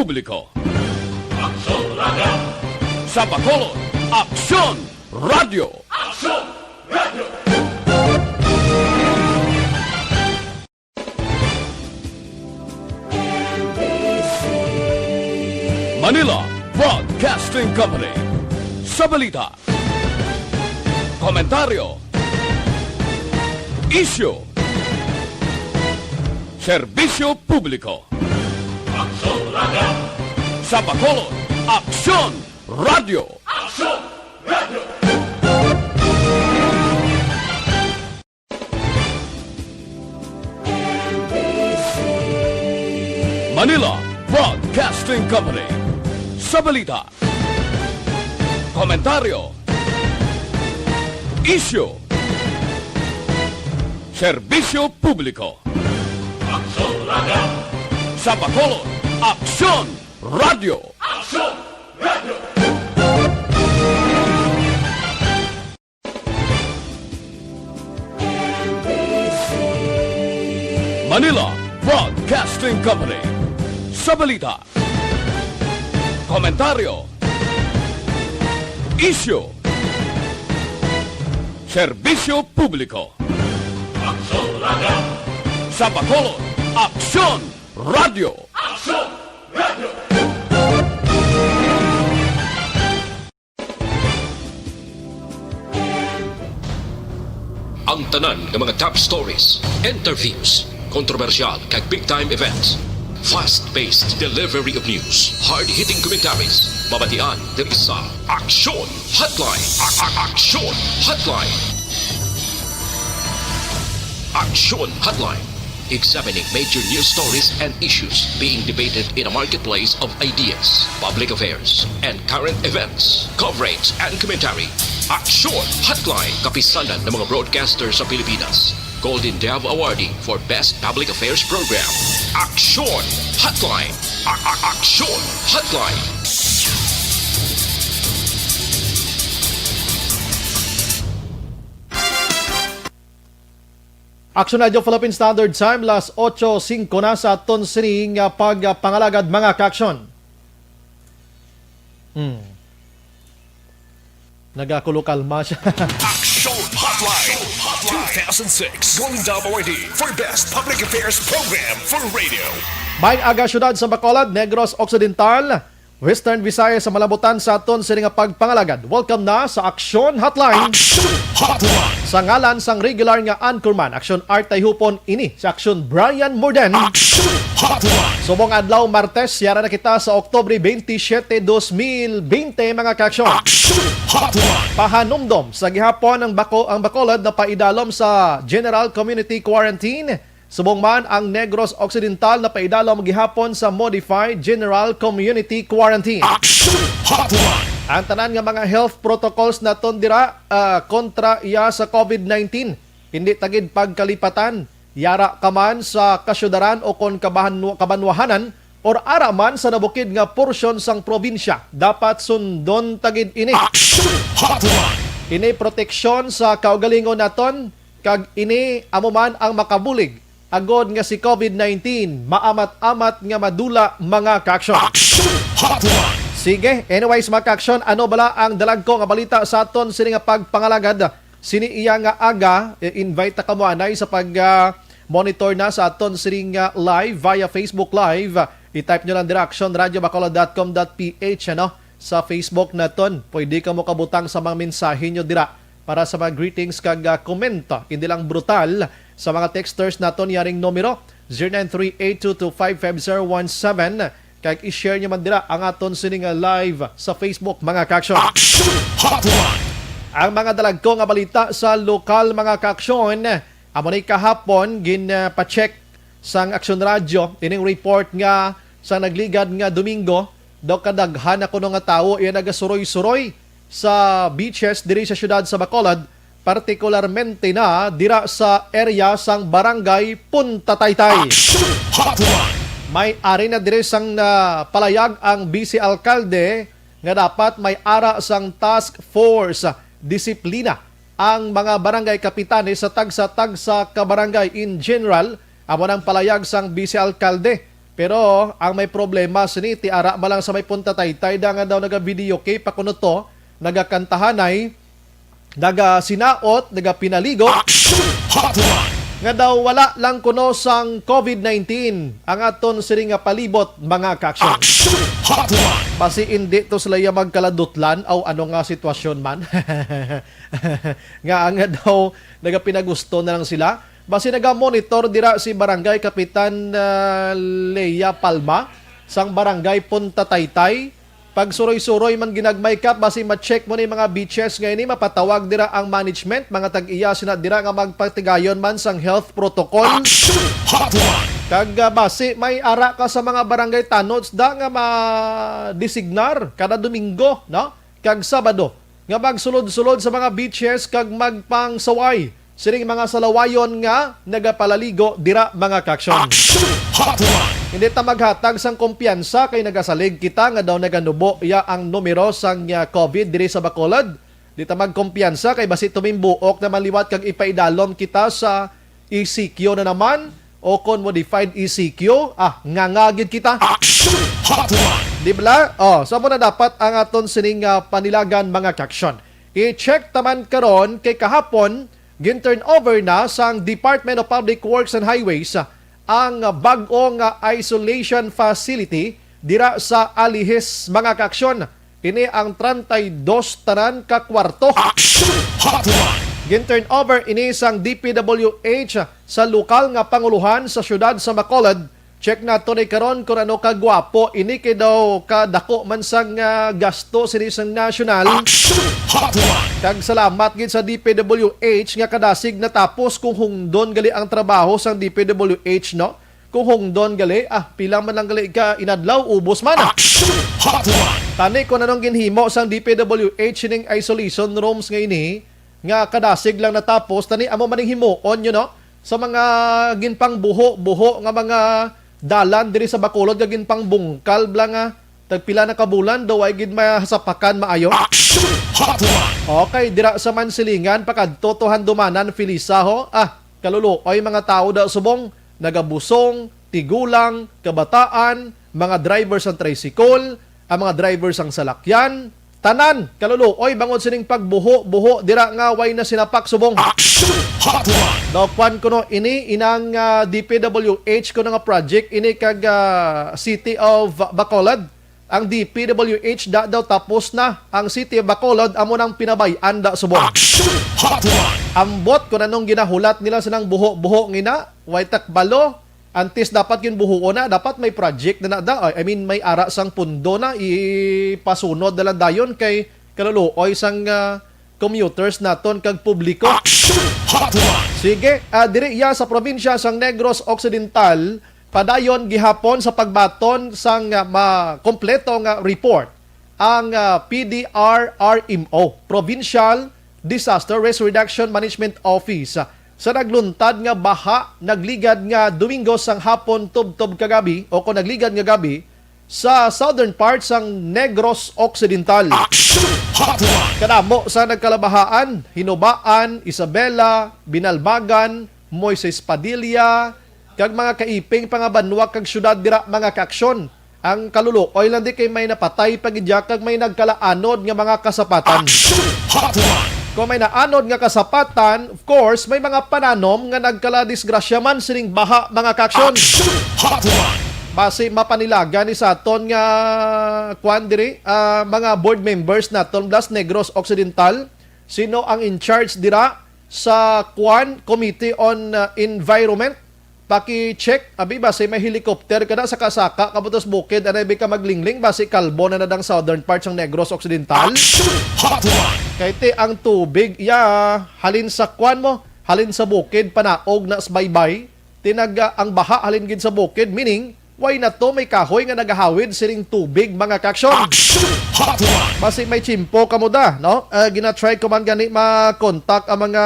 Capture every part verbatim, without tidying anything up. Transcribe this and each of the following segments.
Publiko. Aksyon Radio! Sa Bacolod, Aksyon Radio! Aksyon Radio! Manila Broadcasting Company. Sa balita, komentaryo, isyu, serbisyo publiko. Aksyon Radio! Sa Bacolod, Aksyon Radio! Aksyon Radio! Manila Broadcasting Company. Sa balita, komentaryo, isyu, serbisyo publiko. Aksyon Radio! Sa Bacolod, Aksyon Radio! Aksyon Radio! Manila Broadcasting Company. Sa balita, komentaryo, isyu, serbisyo publiko. Aksyon Radio! Sa Bacolod, Aksyon Radio! Aksyon Radio! Ang tanan nga mga top stories, interviews, kontrobersyal kag big time events. Fast-paced delivery of news, hard-hitting commentaries, mabatian diri sa Aksyon Hotline. A- a- Aksyon Hotline. Aksyon Hotline. Examining major news stories and issues being debated in a marketplace of ideas, public affairs, and current events. Coverage and commentary. Aksyon Hotline. Kapisanan ng mga broadcaster sa Pilipinas. Golden Dove Awardee for Best Public Affairs Program. Aksyon Hotline. A- a- Aksyon Hotline. Aksyon Radio Philippine Standard Time, las otso singko na sa aton sining, ah, pagpangalagad, mga kaaksyon. Hmm. Nagakulokalma siya. Aksyon Hotline two thousand six Golden Dove Awardee for Best Public Affairs Program for Radio. May aga, syudad sa Bacolod, Negros Occidental, Western Visayas, sa malabutan sa aton sini nga pagpangalagad. Welcome na sa Aksyon Hotline. Aksyon Hotline. Sa ngalan sang regular nga anchorman, Aksyon Art Tayhupon, ini si Aksyon Brian Morden. Aksyon Hotline. Subong adlaw Martes, yara na kita sa Oktubre twenty-seven, dos mil bente, mga kaaksyon. Aksyon Hotline. Pahanumdom sa gihapon ang Baco-, ang Bacolod napaidalom sa General Community Quarantine. Subong man, ang Negros Occidental napaidalom gihapon sa Modified General Community Quarantine. Aksyon Hotline. Ang tanan nga mga health protocols naton dira, ah, kontra iya sa COVID nineteen, hindi ta gid pagkalipatan. Yara ka man sa kasyudaran o kon kabahan-, kabanwahanan, or ara man sa nabukid nga porsyon sang probinsya, dapat sundon ta gid ini. Aksyon Hotline. Ini proteksyon sa kaugalingon naton, kag ini amo man ang makabulig agod nga si COVID nineteen maamat-amat nga madula, mga kaaksyon. Aksyon Hotline. Sige, anyways, mga kaaksyon, ano bala ang dalagko nga balita sa aton sini nga pagpangalagad? Sini iya nga aga, i-invite ta kamo anay sa pag, ah, monitor na sa aton sini nga live via Facebook Live. I-type nyo lang dira, aksyon radio bacolod dot com dot p h, ano, sa Facebook naton. Pwede kamo kabutang sa mga mensahe nyo dira para sa mga greetings kag, ah, comment. Hindi lang brutal sa mga texters naton, yaring numero, zero nine three eight two two five five zero one seven. Kag i-share nyo man dira ang aton sini nga live sa Facebook, mga kaaksyon. Action Hotline. Ang mga dalagko nga balita sa lokal, mga kaaksyon, amo ni kahapon gin, ah, pa-check sang Aksyon Radyo ining report nga sa nagligad nga Domingo, daw kadaghan na kuno nga tawo iya nagasuroy-suroy sa beaches diri sa siyudad sa Bacolod, partikularmente na dira sa area sang Barangay Punta Taytay. Action Hotline. May ari na diri sang napalayag ang Vice Alkalde nga dapat may ara sang task force disiplina ang mga barangay kapitanes sa tagsa-tagsa ka barangay in general, amo nang palayag sang Vice Alkalde. Pero ang may problema sini, ti ara man lang sa may Punta Taytay da nga daw naga-videoke pa kuno to, nagakantahanay, nagasinaot, nagapinaligo, Action Hotline! Nga daw wala lang kuno sang COVID nineteen ang aton sini nga palibot, mga ka-action. Action Hotline! Basi indi to sila ya magkaladutlan o ano nga sitwasyon man. Nga nga daw nagapinagusto na lang sila. Basi naga-monitor dira si Barangay Kapitan, ah, Lea Palma sang Barangay Punta Taytay. Pagsuroy-suroy man ginagmay kap, basi ma-check mo ni mga beaches nga ini, mapatawag dira ang management, mga tag-iya sina dira nga magpatigayon man sang health protocol. Action Hotline! Kag, ah, basi may ara ka sa mga barangay tanods da nga ma-designar kada Domingo, no? Kag Sabado nga magsulod-sulod sa mga beaches kag magpangsaway sining mga salawayon nga nagapalaligo dira, mga ka-action. Action Hotline! Hindi ta maghatag sang kumpiyansa kay nagasalig kita nga daw naganubo ya ang numero sang, ah, COVID diri sa Bacolod. Di ta magkumpiyansa kay basi tumimbuok naman liwat kag ipaidalom kita sa E C Q na naman o kon modified E C Q. Ah, nga nga gid kita. Action Hotline! Di bala? Oh, so amo na dapat ang aton sining, ah, panilagan, mga ka-action. I-check taman karon kay kahapon gin-turn over na sang Department of Public Works and Highways ang bag-o nga isolation facility dira sa Alihis, mga ka-action. Ini ang treinta y dos tanan ka kwarto. Action Hotline! Gin-turn over ini sang D P W H sa lokal nga panguluhan sa siyudad sa Bacolod. Check nato ni karon kung ano ka gwapo ini, kay daw kadako man sang, ah, gasto sini sang nasyonal. Action Hotline! Kag salamat gid sa D P W H nga kadasig natapos kung hungdon gali ang trabaho sang D P W H, no? Kung hungdon gali, ah, pila man lang gali ka inadlaw, ubos man. Action Hotline! Tani kung anong ginhimo sang D P W H sining isolation rooms nga ini, nga kadasig lang natapos, tani amo maning himuon, you know, sa mga ginpangbuho-buho nga mga dalan diri sa Bacolod nga ginpangbungkal bala nga tagpila na ka bulan daw ay gid mahasapakan maayo. Action Hotline! Okay, dira sa Mansilingan, pakadto to Handumanan, Felisa, ho. Ah, kaluluoy mga tawo da subong, nagabusong, tigulang, kabataan, mga driver sang tricycle, ang mga driver sang salakyan, tanan, kaluluoy bangod sining pagbuho-buho dira nga way na sinapak subong. Action Hotline! Daw kwan kuno ini inang, ah, D P W H kuno nga project ini kag, ah, City of Bacolod. Ang D P W H da daw tapos na, ang City of Bacolod amo nang pinabay-an da subong. Action Hotline! Ambot kung anong ginahulat nila sa nang buho-buho ngina, way takbalo. Antes dapat ginbuhuon na, dapat may project na na da. I mean, may ara sang pundo na, ipasunod na lang dayon kay kaluluoy sang, ah, commuters naton kag publiko. Action Hotline! Sige, ah, diri iya sa probinsya sang Negros Occidental, padayon gihapon sa pagbaton sang, ah, makompleto nga report ang, ah, P D R R M O, Provincial Disaster Risk Reduction Management Office, ah, sa nagluntad nga baha nagligad nga Domingo sang hapon tubtob kagabi o kon nagligad nga gabi sa southern part sang Negros Occidental. Action Hotline! Kadamo sa nagkalabahaan, Hinubaan, Isabela, Binalbagan, Moises Padilla, kag mga kaiping pa nga banwa kag syudad dira, mga kaaksyon. Ang kaluluoy lang di kay may napatay pa gid ya kag may nagkalaanod nga mga kasapatan. Action Hotline! Kung may naanod nga kasapatan, of course, may mga pananom nga nagkaladisgrasya man sining baha, mga kaaksyon. Action Hotline! Basi mapanilagan ni sa aton nga kwan diri, ah, mga board members naton, plus Negros Occidental, sino ang in charge dira sa kwan, Committee on, ah, Environment? Paki-check, abi, basi may helicopter ka na, saka-saka ka butos bukid, anay bi ka maglingling, basi kalbo na na dang southern part sang Negros Occidental. Action Hotline! Kay ti ang tubig, ya, halin sa kwan mo, halin sa bukid, panaog na sa baybay. Tinaga ang baha halin gid sa bukid, meaning, way na to may kahoy nga nagahawid sining tubig, mga kaaksyon. Action Hotline! Basi may tsimpo kamo da, no? Ah, gina-try ko man gani ma-contact ang mga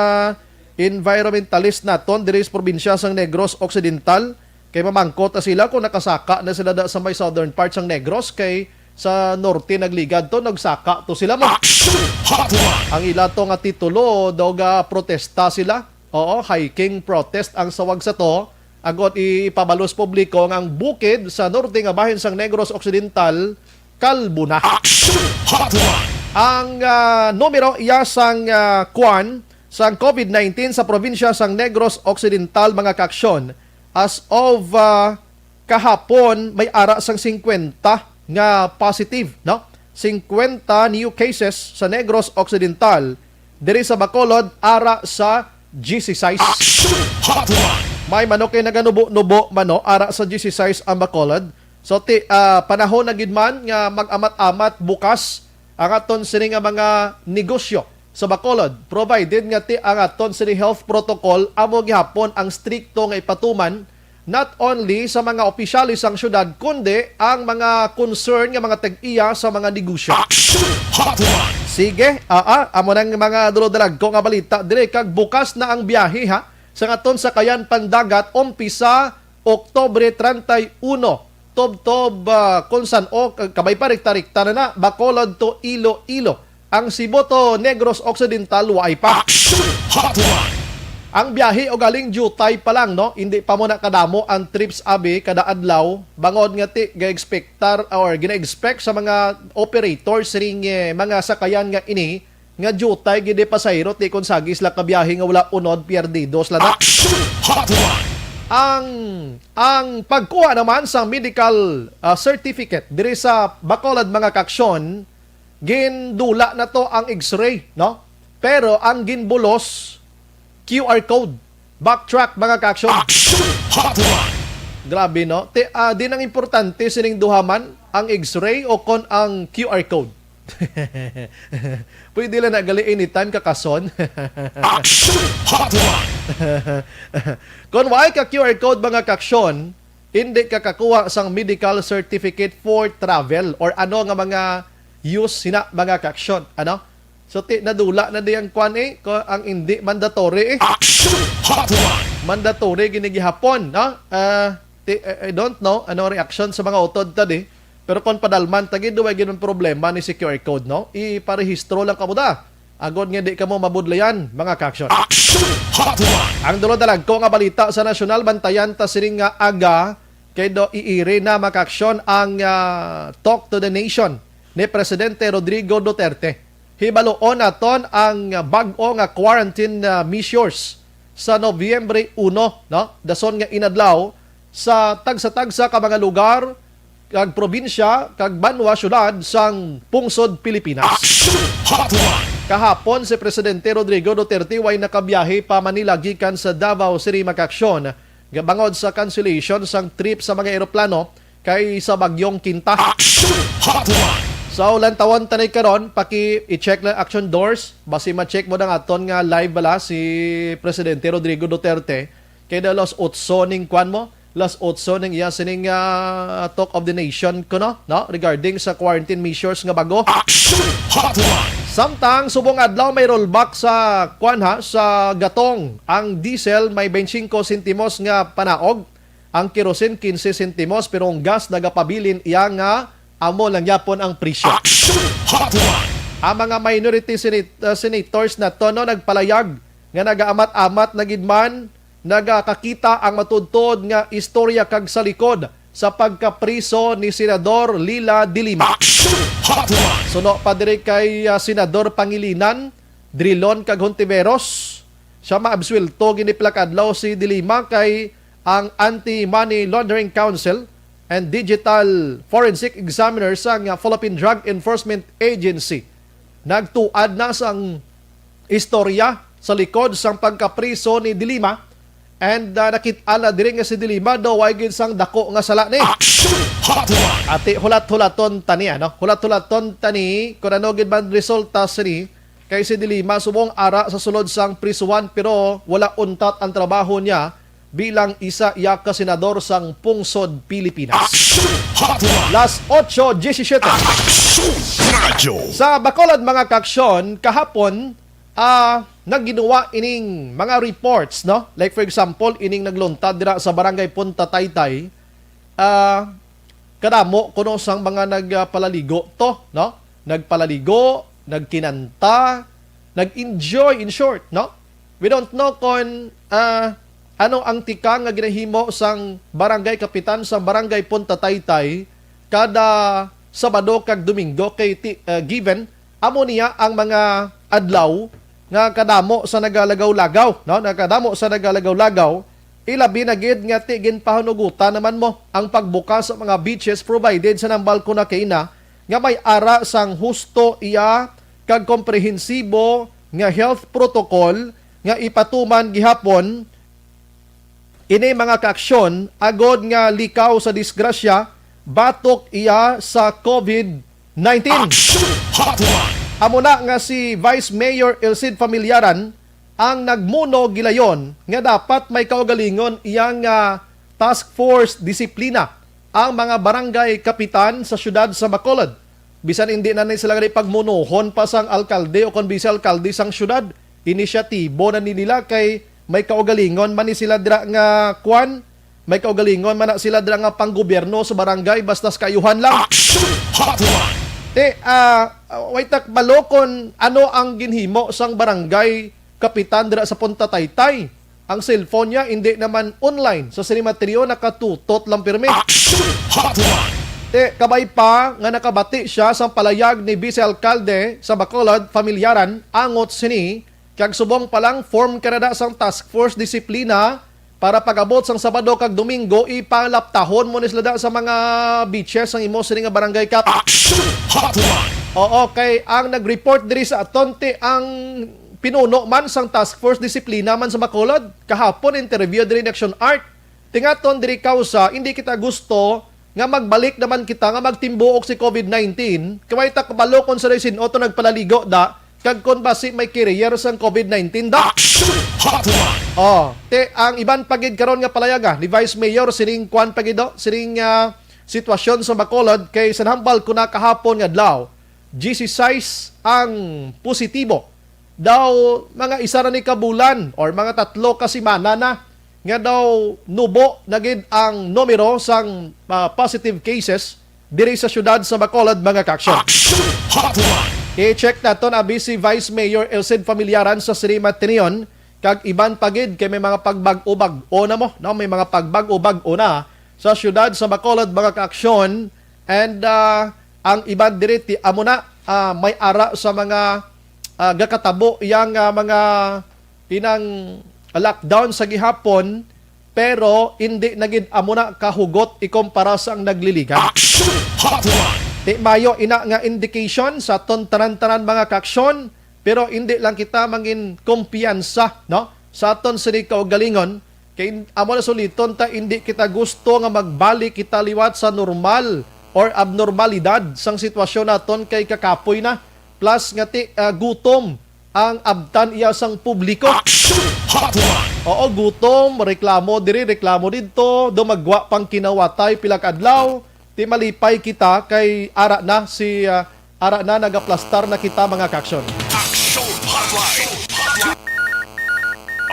environmentalist naton diri sa probinsya sang Negros Occidental. Kay mamangkot na sila kung nakasaka na sila da sa may southern part sang Negros, kay sa norte nagligad to, nagsaka to sila mo. Action Hotline! Ang ila to nga titulo, daw ga protesta sila. Oo, hiking protest ang sawag sa to. Agod ipabalos publiko nga ang bukid sa norte nga bahin sang Negros Occidental kalbo na. Action Hotline! Ang, ah, numero iya sang, ah, kwan sang covid nineteen sa probinsya sang Negros Occidental, mga kaaksyon, as of, ah, kahapon, may ara sang singkwenta nga positive, no? Singkwenta new cases sa Negros Occidental, diri sa Bacolod, ara sa dieciséis. Action Hotline! May manok kay naganubo-nubo man, no? Ara sa dieciséis ang Bacolod. So, ti, ah, panahon na gid man nga mag-amat-amat bukas ang aton sini nga mga negosyo sa Bacolod, provided nga ti ang aton sini health protocol amo gihapon ang strikto nga ipatuman, not only sa mga opisyales sang syudad, kundi ang mga concern nga mga tag-iya sa mga negosyo. Action Hotline! Sige, aa, amo nang mga dulodalagko nga balita dire, kag bukas na ang biyahe, ha, sa aton sakayan pandagat, umpisa Oktubre treinta y uno, tubtob, ah, kung san-o, ka-, kabay pa, rekta-rekta na na, Bacolod to Iloilo. Ang Cebu to Negros Occidental, waay pa. Action Hotline! Ang biyahe ugaling diutay pa lang, no? Hindi pa mo na kadamo ang trips abi kada adlaw, bangod nga ti, ga-expectar or gina-expect sa mga operators ring, eh, mga sakayan nga ini nga diutay gid, eh, pasahero, ti kon sagi sila kabiyahe nga wala unod, perdidos lang na. Action Hotline! Ang, ang pagkuha naman sa medical, ah, certificate diri sa Bacolod, mga kaaksyon, gindula na to ang X-ray, no? Pero ang ginbulos, Q R code. Backtrack, mga kaaksyon. Action Hotline! Grabe, no? Ti, ah, di nang importante sining duha man, ang X-ray o kon ang Q R code. Pwede lang na gali anytime kakason. Action Hotline! Kon waay ka Q R code, mga kaaksyon, hindi ka kakuha sang medical certificate for travel or ano nga mga use sina, mga kaaksyon. Ano? So, ti, nadula na di ang kwan, eh, ko, ang hindi mandatory, eh. Action Hotline! Mandatory gini gihapon, no? Ah, ti, I, I don't know ano reaction sa mga utod ta di. Pero kung padalman ta gid, way gid ang problema ni si Q R code, no? Iparehistro lang kamo da. Agod nga di kamo mabudlayan, mga kaaksyon. Action Hotline! Ang dulodalagko nga balita sa nasyonal, bantayan ta sining nga aga, kay do iiri na, mga kaaksyon, ang, ah, Talk to the Nation ni Presidente Rodrigo Duterte. Hibaluon naton ang bag-o nga quarantine, ah, measures sa Nobyembre uno, no? Dason nga inadlaw sa tagsa-tagsa ka mga lugar kag probinsya kag banwa, syudad sang pungsod Pilipinas. Action Hotline! Kahapon, si Presidente Rodrigo Duterte way nakabiyahe pa Manila gikan sa Davao City, mga kaaksyon, bangod sa cancellation sang trip sa mga eroplano kay sa Bagyong Quinta. Action Hotline! So, lantawon ta ni karon, paki-i-check lang action doors, basi ma-check mo na nga aton nga live bala si Presidente Rodrigo Duterte, kay na las otso ning kwan mo, las otso ning iya sining, ah, Talk of the Nation ko, no? No? Regarding sa quarantine measures nga bago. Action Hotline! Samtang subong adlaw may rollback sa kwan, ha, sa gatong. Ang diesel may twenty-five sentimos nga panaog, ang kerosene quince sentimos, pero ang gas nagapabilin iya nga amo lang yapon ang presyo. Action Hotline! Ang mga minority senat-, uh, senators na to, no, nagpalayag nga nagaamat-amat na gid man nagakakita ang matudtod nga istorya kag sa likod sa pagkapriso ni Senador Leila de Lima. Action Hotline! Suno pa diri kay, ah, Senador Pangilinan, Drilon kag Hontiveros, siya maabsuwelto gini pila ka adlaw si de Lima kay ang Anti-Money Laundering Council and Digital Forensic Examiner sang Philippine Drug Enforcement Agency nagtuad na sang istorya sa likod sang pagkapriso ni de Lima. And, ah, nakit-an na diri nga si de Lima daw way gid sang dako nga sala ni. Action Hotline! Ati, hulat-hulaton ta ni, ano? Hulat-hulaton ta ni kung ano gid man resulta sini kay si de Lima subong ara sa sulod sang prisuhan, pero wala untat ang trabaho niya bilang isa iya ka senador sang pungsod Pilipinas. Action Hotline! Las otso diecisiete. Action Radyo! Sa Bacolod, mga kaaksyon, kahapon, ah, nagginuwa ining mga reports, no? Like, for example, ining nagluntad dira sa Barangay Punta Taytay, ah, kadamo kuno sang mga nagpalaligo to, no? Nagpalaligo, nagkinanta, nag-enjoy, in short, no? We don't know kung, ah, Ano ang tikang nga ginahimo sang barangay kapitan sang barangay Punta Taytay kada Sabado kag Domingo? Kay ti-, uh, given amo niya ang mga adlaw nga kadamo sa nagalagaw-lagaw, no? Nagkadamo sa nagalagaw-lagaw, ilabi na gid nga ti ginpahunugutan naman mo ang pagbukas sa mga beaches, provided sa nambal ko na kaina nga may ara sang husto iya kag komprehensibo nga health protocol nga ipatuman gihapon ini mga kaaksyon agod nga likaw sa disgrasya batok iya sa covid nineteen. Action Hotline! Amo na nga si Vice Mayor Elcid Familiaran ang nagmuno gilayon nga dapat may kaugalingon iyang, ah, task force disiplina ang mga barangay kapitan sa siyudad sa Bacolod. Bisan hindi na ni sila gani pagmunuhon pa sang alkalde o kon vice alkalde sang siyudad, inisyatibo na ni nila kay may kaugalingon man ni sila dira nga kwan, may kaugalingon man na sila dira nga panggobyerno sa barangay, basta sa kaayuhan lang. Action Hotline! Te, ah, way ta kabalo kon ano ang ginhimo sang barangay kapitan dira sa Punta Taytay. Ang cellphone niya hindi naman online. Sa sinimateryo, nakatutot lang pirmi. Action Hotline! Te, kabay pa nga nakabati siya sang palayag ni Vice Alkalde sa Bacolod, Familiaran, angot sini, kag subong pa lang, form ka na da sang task force disiplina para pag-abot sang Sabado kag Domingo, ipalaptahon mo ni sila da sa mga beaches ang imo sini nga barangay kap. Action Hotline! Oo, kay ang nag-report diri sa aton, ti ang pinuno man sang Task Force Disiplina man sa Bacolod, kahapon interview diri ni Action Art. Tingaton diri kausa, hindi kita gusto nga magbalik naman kita nga magtimbuok si covid nineteen. Kay way ta kabalo kon sa sin-o to nagpalaligo da, kag kon basi may carrier sang covid nineteen da. Action Hotline! Oh, te, ang iban pa gid karon nga palayaga ni Vice Mayor sining kwan pa gid do, sining, ah, sitwasyon sa Bacolod kay sa nahambal ko na kahapon nga adlaw, diyesisais ang positibo. Daw mga isa na ni ka bulan or mga tatlo ka semana na nga daw nubo na gid ang numero sang, ah, positive cases diri sa siyudad sa Bacolod, mga kaaksyon. Action Hotline! I-check naton abi si Vice Mayor Elcid Familiaran sa Sri Matinion kag iban pa gid kay may mga pagbag-o-bag-o na mo, no? May mga pagbag-o-bag-o na sa siyudad sa Bacolod, mga kaaksyon. And, ah, ang iban diri ti amo na, ah, may ara sa mga, ah, gakatabo iyang, ah, mga inang lockdown sa gihapon, pero indi na gid amo na kahugot ikumpara sa ang nagliligan. Action Hotline! Ti mayo ina nga indication sa aton tanan-tanan, mga kaaksyon, pero indi lang kita mangin kumpiyansa, no, sa aton sini kaugalingon, kay amo na suliton ta, indi kita gusto nga magbalik kita liwat sa normal or abnormalidad sang sitwasyon naton kay kakapoy na. Plus nga ti, ah, gutom ang abtan iya sang publiko. Action Hotline! Oo, gutom, reklamo diri, reklamo didto, dumagwa pang kinawatay pila ka adlaw, ti malipay kita kay ara na si, ah, ara na nagaplastar na kita, mga kaaksyon. Action Hotline!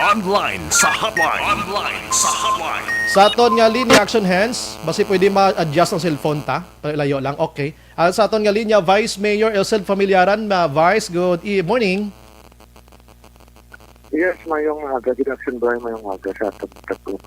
Online sa hotline. Online sa hotline. Sa aton nga linya, action hands, basi pwede ma-adjust ang cellphone ta. Layo lang, okay. Ah, sa aton nga linya, Vice Mayor Elcid Familiaran. Ma-, Vice, good e-, morning. Yes, mayong aga. Good afternoon, Brian. Mayong aga sa aton tatlo.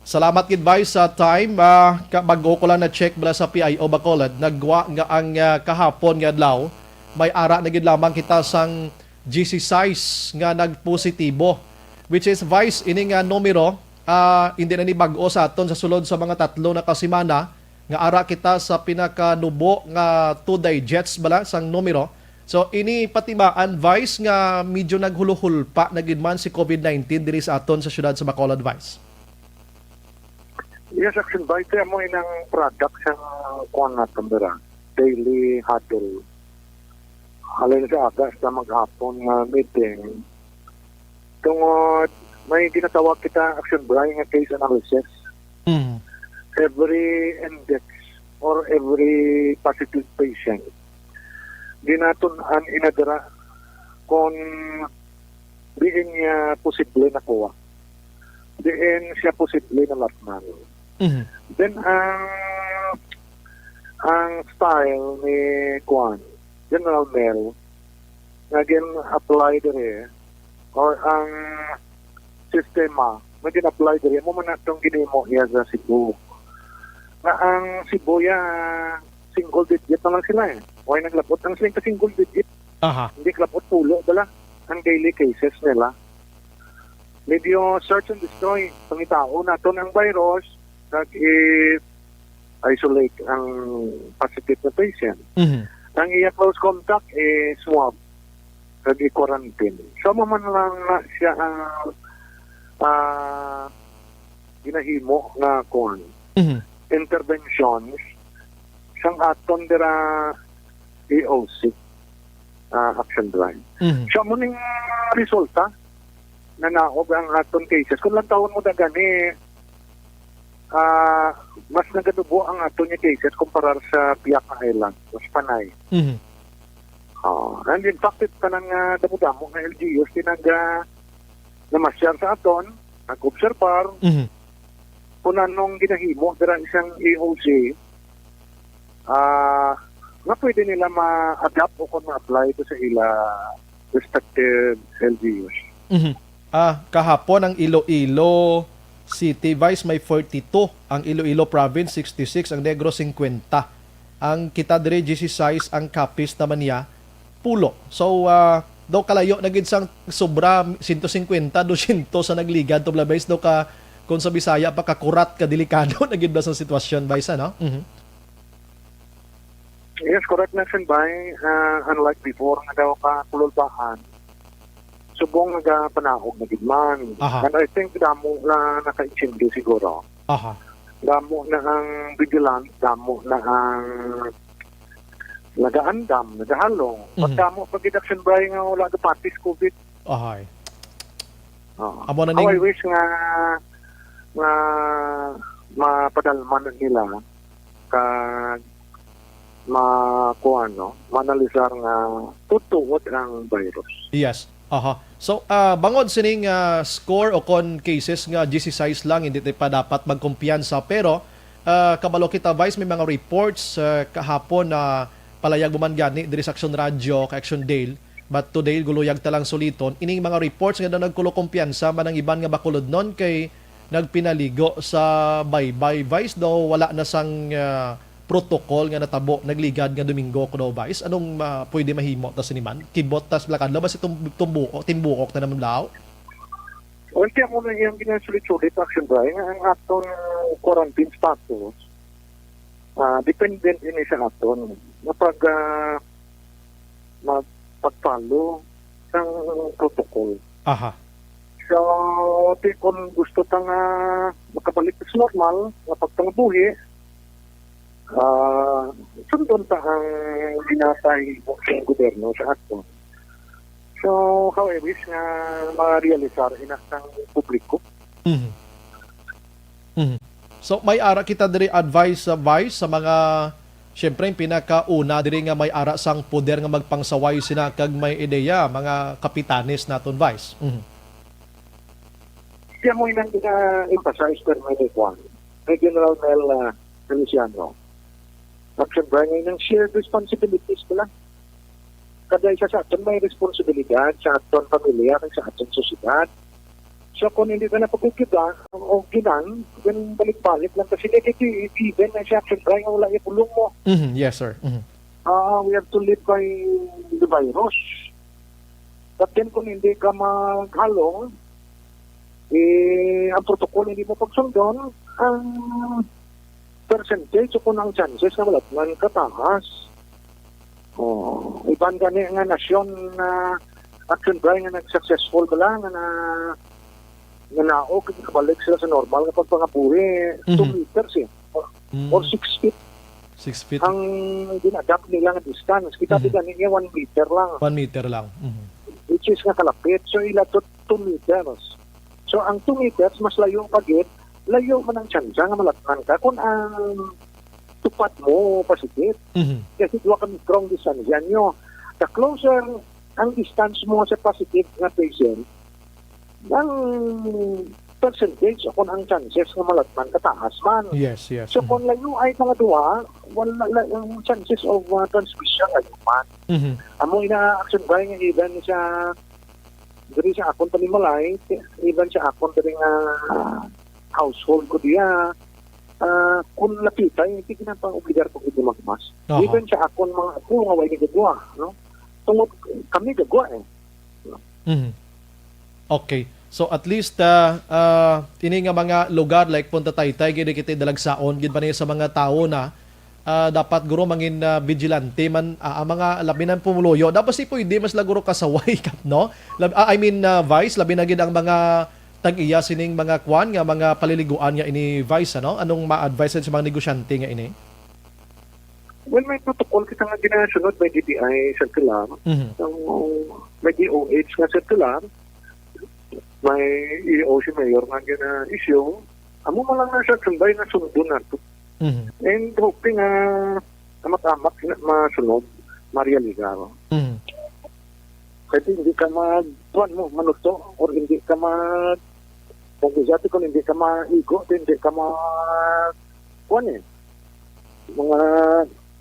Salamat gid, Vice, sa time. Ah, ka-, bago ko lang na-check bala sa P I O Bacolod, nagwa nga ang, ah, kahapon nga adlaw, may ara na gid lamang kita sang diyesisais nga nagpositibo, which is, Vice, ini nga numero, ah, hindi na ni bag-o sa aton sa sulod sa mga tatlo na ka semana nga ara kita sa pinakanubo nga two digits bala sang numero. So, ini patimaan, Vice, nga medyo naghuluhulpa na gid man si covid nineteen diri sa aton sa siyudad sa Bacolod, Vice. Yes, Action Bite, amo inang product sang kuan naton dira, daily huddle. Halin sa aga hasta maghapon nga meeting. Tungod may ginatawag kita, Action Bry, nga case analysis. Mm. Every index or every positive patient, ginatun-an ina dira kung diin niya posible nakuha. Diin siya posible nalatnan. Mhm. Then, ang, ang style ni, kuan, General Mel, nga gin-apply diri, or ang sistema nga gin-apply diri, amo man atong ginhimo iya sa Cebu. Nga ang Cebu ya, single digit na lang sila eh. Why naglabot ang sila ka single digit? Aha. Hindi kalabot pulo bala ang daily cases nila. Medyo search and destroy. Pangitao naton ang virus, kag i-isolate ang positive na patient. Mhm. Ang iya close contact, i-swab, kag i-quarantine. So, amo man lang na siya ang, ah, ginahimo nga kuan, Mhm. interventions sang aton dira E O C, ah, action drive. Mhm. So, amo ning resulta, nanaog ang aton cases. Kung lantawon mo da gani, ah, mas nagadubo ang aton nga cases kumparar sa pihak nga island, mas panay. Mhm. Oh, and in fact, it tanan nga damo-damo nga L G Us di nag, ah, namasyar sa aton, nag-obserbar, Mhm. kung anong ginahimo dira isang E O C, ah, nga pwede nila ma-adapt o kung ma-apply to sa ila respective L G Us. Mhm. Ah, kahapon ang Iloilo City, Vice, may forty-two, ang Iloilo Province, sixty-six, ang Negros, fifty. Ang kita diri, dieciséis, ang Capiz naman niya, pulo. So, ah, daw kalayo na gid sang sobra, cento cincuenta, doscientos sa nagligad to, Vice, daw ka, kung sa Bisaya pa, kakurat, ka delikado na gid ba sa sitwasyon, Vice, ano? Mhm. Yes, correct na, Senbay. Ah, unlike before nga daw ka kululbaan, subong nagapanaog na gid man. Aha. And I think damo na naka-intindi siguro. Aha. Damo na ang vigilant, damo na ang nagaandam, nagahalong. But Mhm. damo pa gid, Senbay, nga wala gapatis COVID. Ahay. Oo. Amo na How I ning wish nga, nga mapadalman nila kag ma-, kuwan, no? Manalisar nga tutuod ang virus. Yes. Aha. So, ah, bangod sining, ah, score o kon cases nga dieciséis lang, hindi ta pa dapat magkumpiyansa. Pero, ah, kabalo kita, Vice, may mga reports, ah, kahapon na palayag mo man gani diri sa Action Radio, kay Action Dale, but today, guluyag ta lang suliton. Ining mga reports nga daw nagkulo kumpiyansa man ang iban nga bakulodnon kay nagpinaligo sa baybay. Vice, daw wala na sang, ah, protocol nga natabo nagligad nga Domingo kuno, Vice. Anong, ah, pwede mahimo ta sini man? Kibot ta sa plakadlaw, basi tum-, tumbuok, timbuok na naman daw? Well, kaya mo na iyang ginasulit-sulit, Action Brian, nga ang aton quarantine status, ah, dependent ini sa aton. Mapag, ah, mag-, pag-follow sang protocol. Aha. So, ti kung gusto ta nga makabalik sa normal nga pagpangabuhi, ah, sundon ta ang ginatahimo sa gobyerno sa aton. So, how I wish nga ma-realisar ina sang publiko. Mhm. Mhm. So, may ara kita diri advice sa Vice sa mga, siyempre, yung pinakauna diri nga may ara sang poder nga magpangsaway sina kag may ideya, mga kapitanes naton, Vice. Mhm. Siya mo inang gina-emphasize, pero may kuwan. May General Mel, ah, Feliciano. Action Brian, yung shared responsibilities ko lang. Kada isa sa aton may responsibilidad sa aton pamilya kag sa aton sosyedad. So, kung hindi ka na pagkukuda o ginan, then balik-balik lang kasi negative even na siya, siyempre, nga wala yung pulong mo. Mhm, yes, sir. Mhm. Ah, we have to live by the virus. But then, kung hindi ka maghalong, eh, ang protocol hindi mo pagsundon, ang percentage o kung ang chances nga malatman ka taas. Oh, iban gani nga nasyon na Action Brian nga nag-successful bala nga na, nga naog, kabalik sila sa normal nga pagpangabuhi, Mhm. two meters eh. Or, Mm. or six feet Six feet. ang gin-adapt nila nga distance. Kita Mhm. kita niya one meter lang. One meter lang. Mhm. Which is nga kalapit. So, ila to two meters. So, ang two meters, mas layo pa gid, layo man ang tsansa nga malatman ka kung ang tupad mo positive. Mhm. Kasi duha ka metro ang distansya nyo. The closer ang distance mo sa positive nga patient, ang percentage o kung ang chances nga malatman ka taas man. Yes, yes. So, Mhm. kung layo ay mga duha, wala, la-, ang chances of, uh, transmission layo man. Mhm. Amo ina Action Brian nga even sa diri sa akon panimalay, even sa akon diri nga household ko diya, ah, kung lapitay, hindi na pa obligar ko gid magmask. Aha. Even sa akon mga apo nga way gagawa, no? Tungod kami gagawa eh. Mhm. Okay. So at least, ah, ah, ini nga mga lugar like Punta Taytay, gid kita dalagsaon gid pa niya sa mga tawo na, ah, dapat guro mangin, ah, vigilante man, ah, ang mga labi ng pumuluyo. Dapat si pwede mas laguro kasaway kat, no? Lab-, ah, I mean, ah, Vice, labi na gid ang mga tag-iya sining mga kwan nga mga paliliguan nga ini, Vice, ano? Anong ma-advise sa mga negosyante nga ini? Well, may protocol kita nga ginasunod, may D T I circular, Mhm. so, may D O H nga circular, may E O C mayor nga gina-issue. Amo man lang na sa sundon na sundon nato. Mhm. And hoping nga amat-amat na masunod, marealisar. Mhm. Kay hindi ka mag, kuwan mo, manuto, or hindi ka mag, kung dati kung hindi ka maigo, hindi ka mag, kuwan eh, mga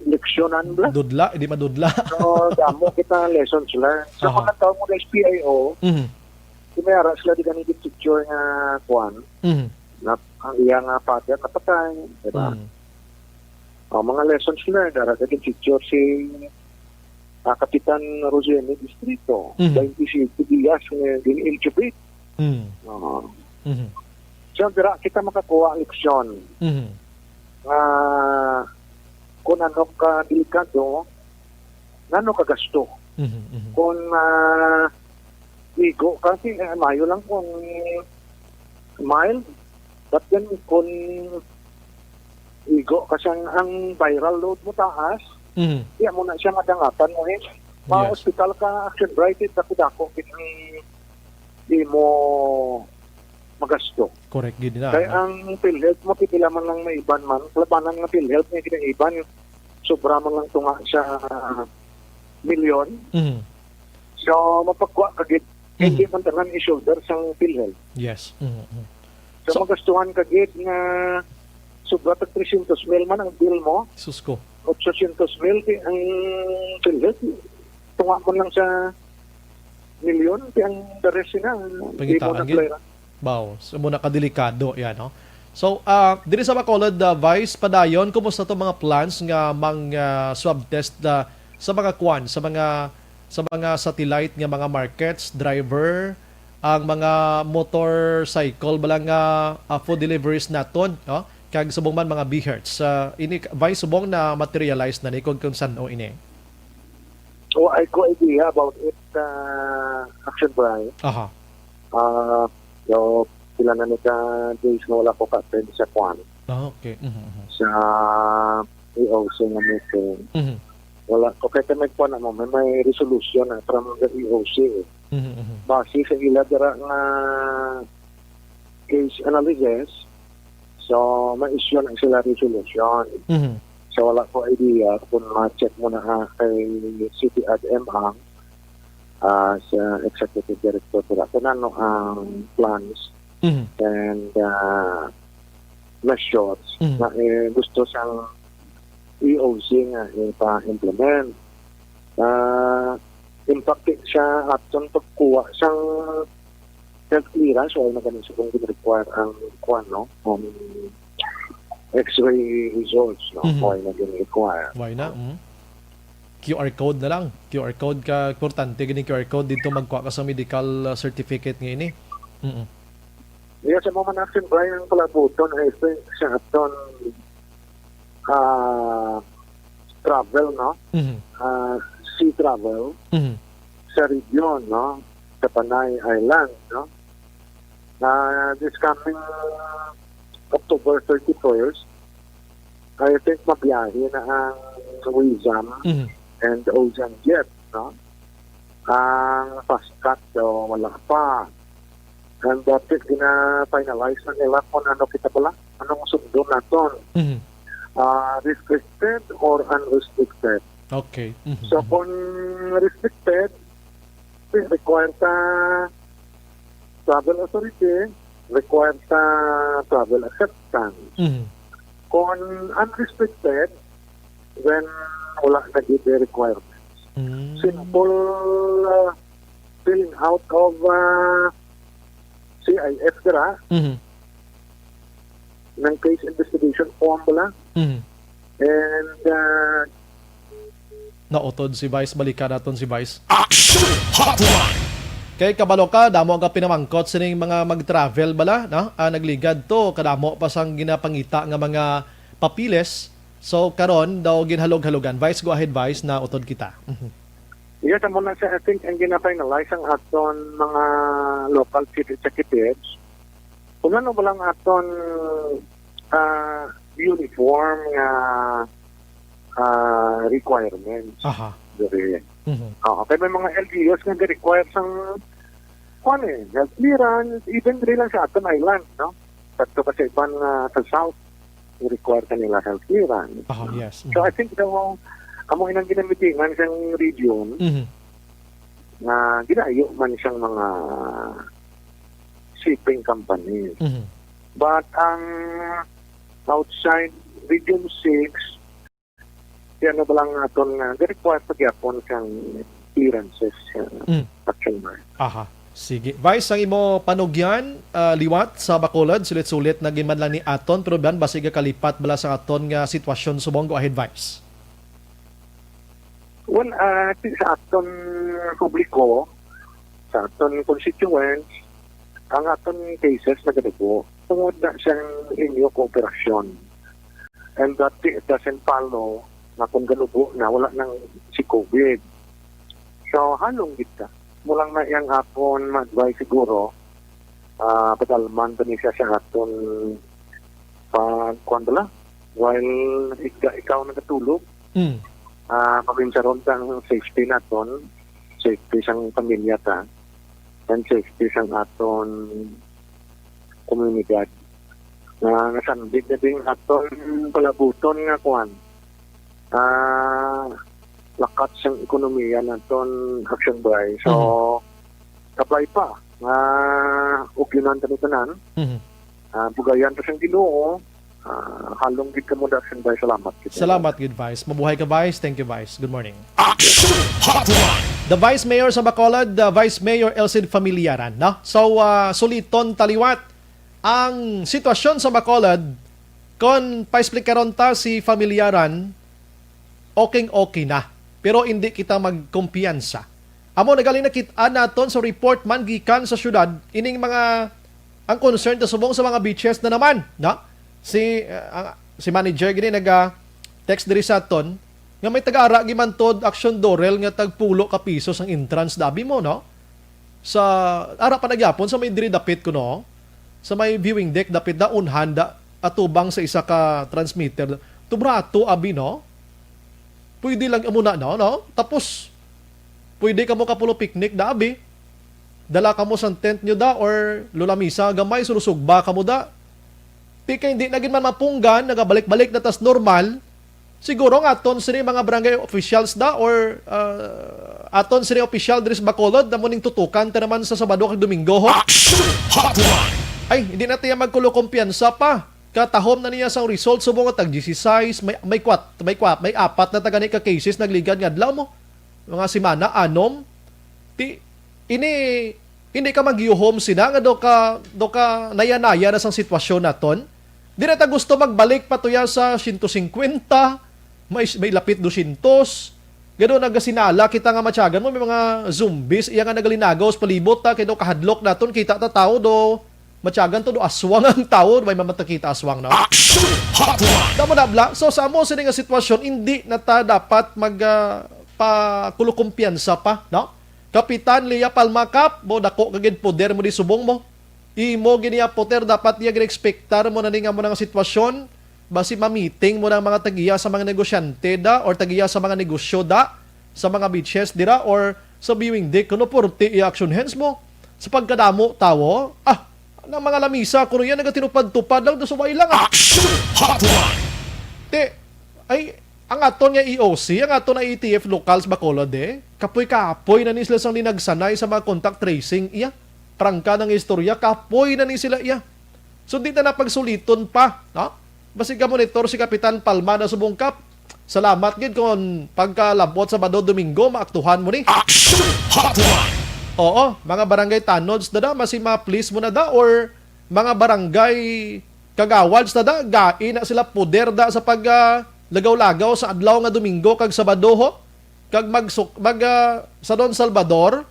leksyonan bla. Dudla, hindi madudla. So, damo kita lessons learned. So, Aha. Kung nagtawag mo na S P I O, Mhm. May ara sila di gani gid picture nga kuan, Mhm. na ang iya nga father napatay, di ba? Mm. Ang mga lessons learned, ara gid picture si, ah, Kapitan Rosemi Distrito, Mhm. twenty-six Diaz, nga gin-intubate. Mm. Oo. Mhm. So, dira kita makakuha ang leksyon Mhm. nga kung ano ka delikado, nano ka gasto. Mhm, mhm. Kung, ah, igo ka, si-, eh, mayo lang kung mild. But then, kung igo ka siyang ang viral load mo taas, Mhm. iya mo na siya madangatan mo, eh. Yes. Ma-hospital ka, Action Bright, eh, dako-dako gid ang imo magasto. Correct gid na, Kay no? Ang PhilHealth mo, pipila man lang may iban man. Labanan nga PhilHealth nga kinaiban, sobra man lang tunga sa milyon. Mhm. So, mapagkuha ka gid. Mhm. Hindi man tanan i-shoulder sang PhilHealth. Yes. Mhm, mhm. So, So, magastuhan ka gid nga sobra tag tresyentos mil man ang bill mo. Sus ko. Otsosyentos mil di ang PhilHealth. Tunga man lang sa milyon, kaya ang the rest na, Pangitaan di mo na gid. Play na. Wow, so mo na kadelikado yan, no? So, ah, diri sa Bacolod, ah, Vice, padayon, kumusta to mga plans nga mang, ah, swab test, ah, sa mga kwan, sa mga, sa mga satellite nga mga markets, driver, ang mga motorcycle, bala nga, ah, food deliveries naton, no? Kag subong man mga BHERTs. Ah, ini, Vice, subong na materialize na ni kung, kung san-o ini? Oh, I go idea about it, uh, Action Brian. Aha. Uh, so, pila na ni ka days nga wala ko ka-attend sa kwan. Ah, okay. Mhm, mhm. Sa E O C nga meeting. Mhm. Wala ko kay may kwan na mo, may, may resolution na from the E O C eh. Mhm, mhm. Base sa ila dira nga case analysis, so, ma-issue na sila resolution. Mhm. So, wala ko idea kung ma-check mo na, ah, kay City Admin ang, ah, sa executive director sila kung ano ang plans Mhm. and, ah, measures Mhm. na, eh, gusto sang E O C nga ipa-implement. Ah, in fact, sa aton pagkuha sang health clearance, wala na gani sa kung gin-require ang kuwan, no? Ang X-ray results, no? Mhm. Wala na gin-require. Why na? Mm. Q R code na lang. Q R code ka, importante gini Q R code dito magkuha ka sa medical, uh, certificate nga ini. Mm. Yes, sa mga Action Brian ang palabuton, I think, sa aton, ah, travel, no? Mhm. Ah, sea travel Mhm. sa region, no? Sa Panay Island, no? Na this coming October thirty-first, I think mabiyahe na ang Wizam Mhm. and Ocean Jet, no? Ang FastCat, so wala pa. And dati gina-finalize na nila kung ano kita pala, anong sundon naton. Mhm. Ah, restricted or unrestricted. Okay. Mhm, So, mhm. Kung restricted, required sa travel authority, required sa travel acceptance. Mhm. Kung unrestricted, then wala na gid requirements. Mm. Simple, ah, filling out of, ah, C I F dira, Mhm. ng case investigation form bala. Mhm. And, ah, Nautod si Vice, balikan naton si Vice. Action Hotline! Kay kabalo ka, damo ang pinamangkot sining mga mag-travel bala, no? Ah, nagligad to, kadamo pa sang ginapangita nga mga papiles. So, karon daw ginhalog-halogan. Vice, go ahead, Vice, nautod kita. Mhm. Yes, amo na siya. I think ang gina-finalize ang aton mga local chief executives. Kung ano ba lang aton, ah, uniform nga, ah, requirements. Aha. Diri. Mhm. Oo, kay may mga L G Us nga ga-require sang, kuwan eh, health clearance, even diri lang sa aton island, no? Kadto pa sa iban nga sa south, i-require ka nila health clearance, Aha, no? yes. So, Mhm. I think daw, amo inang ginamitingan sang region Mhm. nga ginayo man siyang mga shipping companies. Mhm. But ang outside Region six, kaya na ba lang naton nga, ga-require pa gyapon sang clearances, uh, Mm. action na. Aha. Sige. Vice, ang imo panugyan, ah, liwat sa Bacolod, sulit-sulit na gid man lang ni aton, pero ban, basig kalipat bala sa aton nga sitwasyon subong. Go ahead, Vice. Well, ah, ti-, sa aton publiko, sa aton constituents, ang aton cases nagadugo tungod na siyang inyo kooperasyon. And that ti-, doesn't follow na kung galubo na, wala nang si COVID. So, halong gid ka. Mo lang na iyang akon ma-advise siguro, ah, padalman pa ni siya sa aton pag, kuwan bala, while ika-, ikaw nagatulog, Mm. ah, paminsaron ta ang safety naton, safety sang pamilya ta, and safety sang aton komunidad. Nga, nga sandig na din aton palabuton nga kuwan. Ah, lakat sang ekonomiya naton, Action Bay. So, Mhm. kapay pa nga ugyonan ta ni tanan. Mhm. Ah, bugayan ta sang Ginoo. Ah, halong gid kamo, Action Bay. Salamat gid. Salamat gid, Vice. Mabuhay ka, Vice. Thank you, Vice. Good morning. Action Hotline! The Vice Mayor sa Bacolod, the Vice Mayor Elcid Familiaran, no? So, ah, suliton ta liwat ang sitwasyon sa Bacolod, kon paesplikaron ta si Familiaran, okay, okay na. Pero hindi kita magkumpiyansa. Amo na gali nakit-an naton sa report man gikan sa syudad, ining mga, ang concern ta subong sa mga beaches na naman, no? Si, uh, ang, si manager gini naga-text diri sa aton nga may taga-ara gimantod, Action Dorel, nga tagpulo ka piso sang entrance, dabi mo, no? Sa, ara pa na gyapon sa may diri dapit kuno, sa may viewing deck dapit na unhan da, atubang sa isa ka transmitter. Tubrato, abi, no? Pwede lang amo na, no, no? Tapos, pwede kamo kapulo picnic da, abi. Dala kamo sang tent nyo da or lulamisa gamay, sulusugba kamo da. Di kay hindi na gid man mapunggan, nagabalik-balik na tas normal. Siguro nga aton sini mga barangay officials da or, ah, aton sini official diri sa Bacolod na mo ning tutukan ta naman sa Sabado kag Domingo, ho. Action Hotline! Ay, hindi na tiya magkulo kumpiyansa pa. Katahom na niya sang result, subong nga tag dieciséis, may, may kwat-, may kwat-, may apat na tagani ka cases nagligad nga adlaw mo. Mga semana, anom. Ti, ini, hindi ka magyuhom sina nga do ka, do ka naya-naya na sang sitwasyon naton. Di na ta gusto magbalik pa tuya sa siyento singkwenta, may, may lapit dosyentos. Gado nagasinala kita nga matyagan mo, may mga zombies, iya nga nagalinagaw sa palibot ta, kay do kahadlok naton, kita ta tawo do, matyagan to do aswang ang tawo, may mamatakita aswang, no? Action Hotline! Damo na, bla. So, sa amo sini nga sitwasyon, hindi na ta dapat mag, ah, pakulukumpiyansa pa, no? Kapitan Lea Palma Cap, mo dako ka gid poder mo di subong mo. Imo gini, ah, poder, dapat niya gin-expectar mo na ni nga mo nga sitwasyon. Basi ma-meeting mo ng mga tagiya sa mga negosyante da or tagiya sa mga negosyo da, sa mga beaches dira or sa viewing deck, kuno porti i-action hands mo. Sa pagkadamo tawo, ah, nang mga lamisa, kuno yan, nagatinupad-tupad lang, do subay lang, ah. Action Hotline! Te, ay, ang aton nga E O C, ang aton nga A T F lokal sa Bacolod, eh, kapoy-kapoy na ni sila sang linagsanay sa mga contact tracing, iya. Prangka ng istorya, kapoy na ni sila, iya. So, di ta na pagsuliton pa, no? Basig ka monitor si Kapitan Palma na subong kap. Salamat gid kung pagkalabot Sabado, Domingo, maaktuhan mo ni. Action Hotline! Oo, mga barangay tanods na da, masi ma-please mo na da, or mga barangay kagawads na da, gai na sila poder da sa pag, ah, lagaw-lagaw sa adlaw nga Domingo kag Sabado, ho? Kag mag, mag, ah, sa Don Salvador,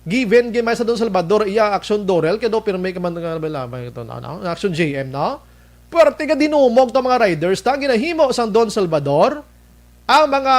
given gid may sa Don Salvador, iya action, Dorel, kay do pirmi ka man nga lamay ito, no, no? Action J M, no? Puwerte nga dinumog to mga riders ta, ginahimo sang Don Salvador, ang mga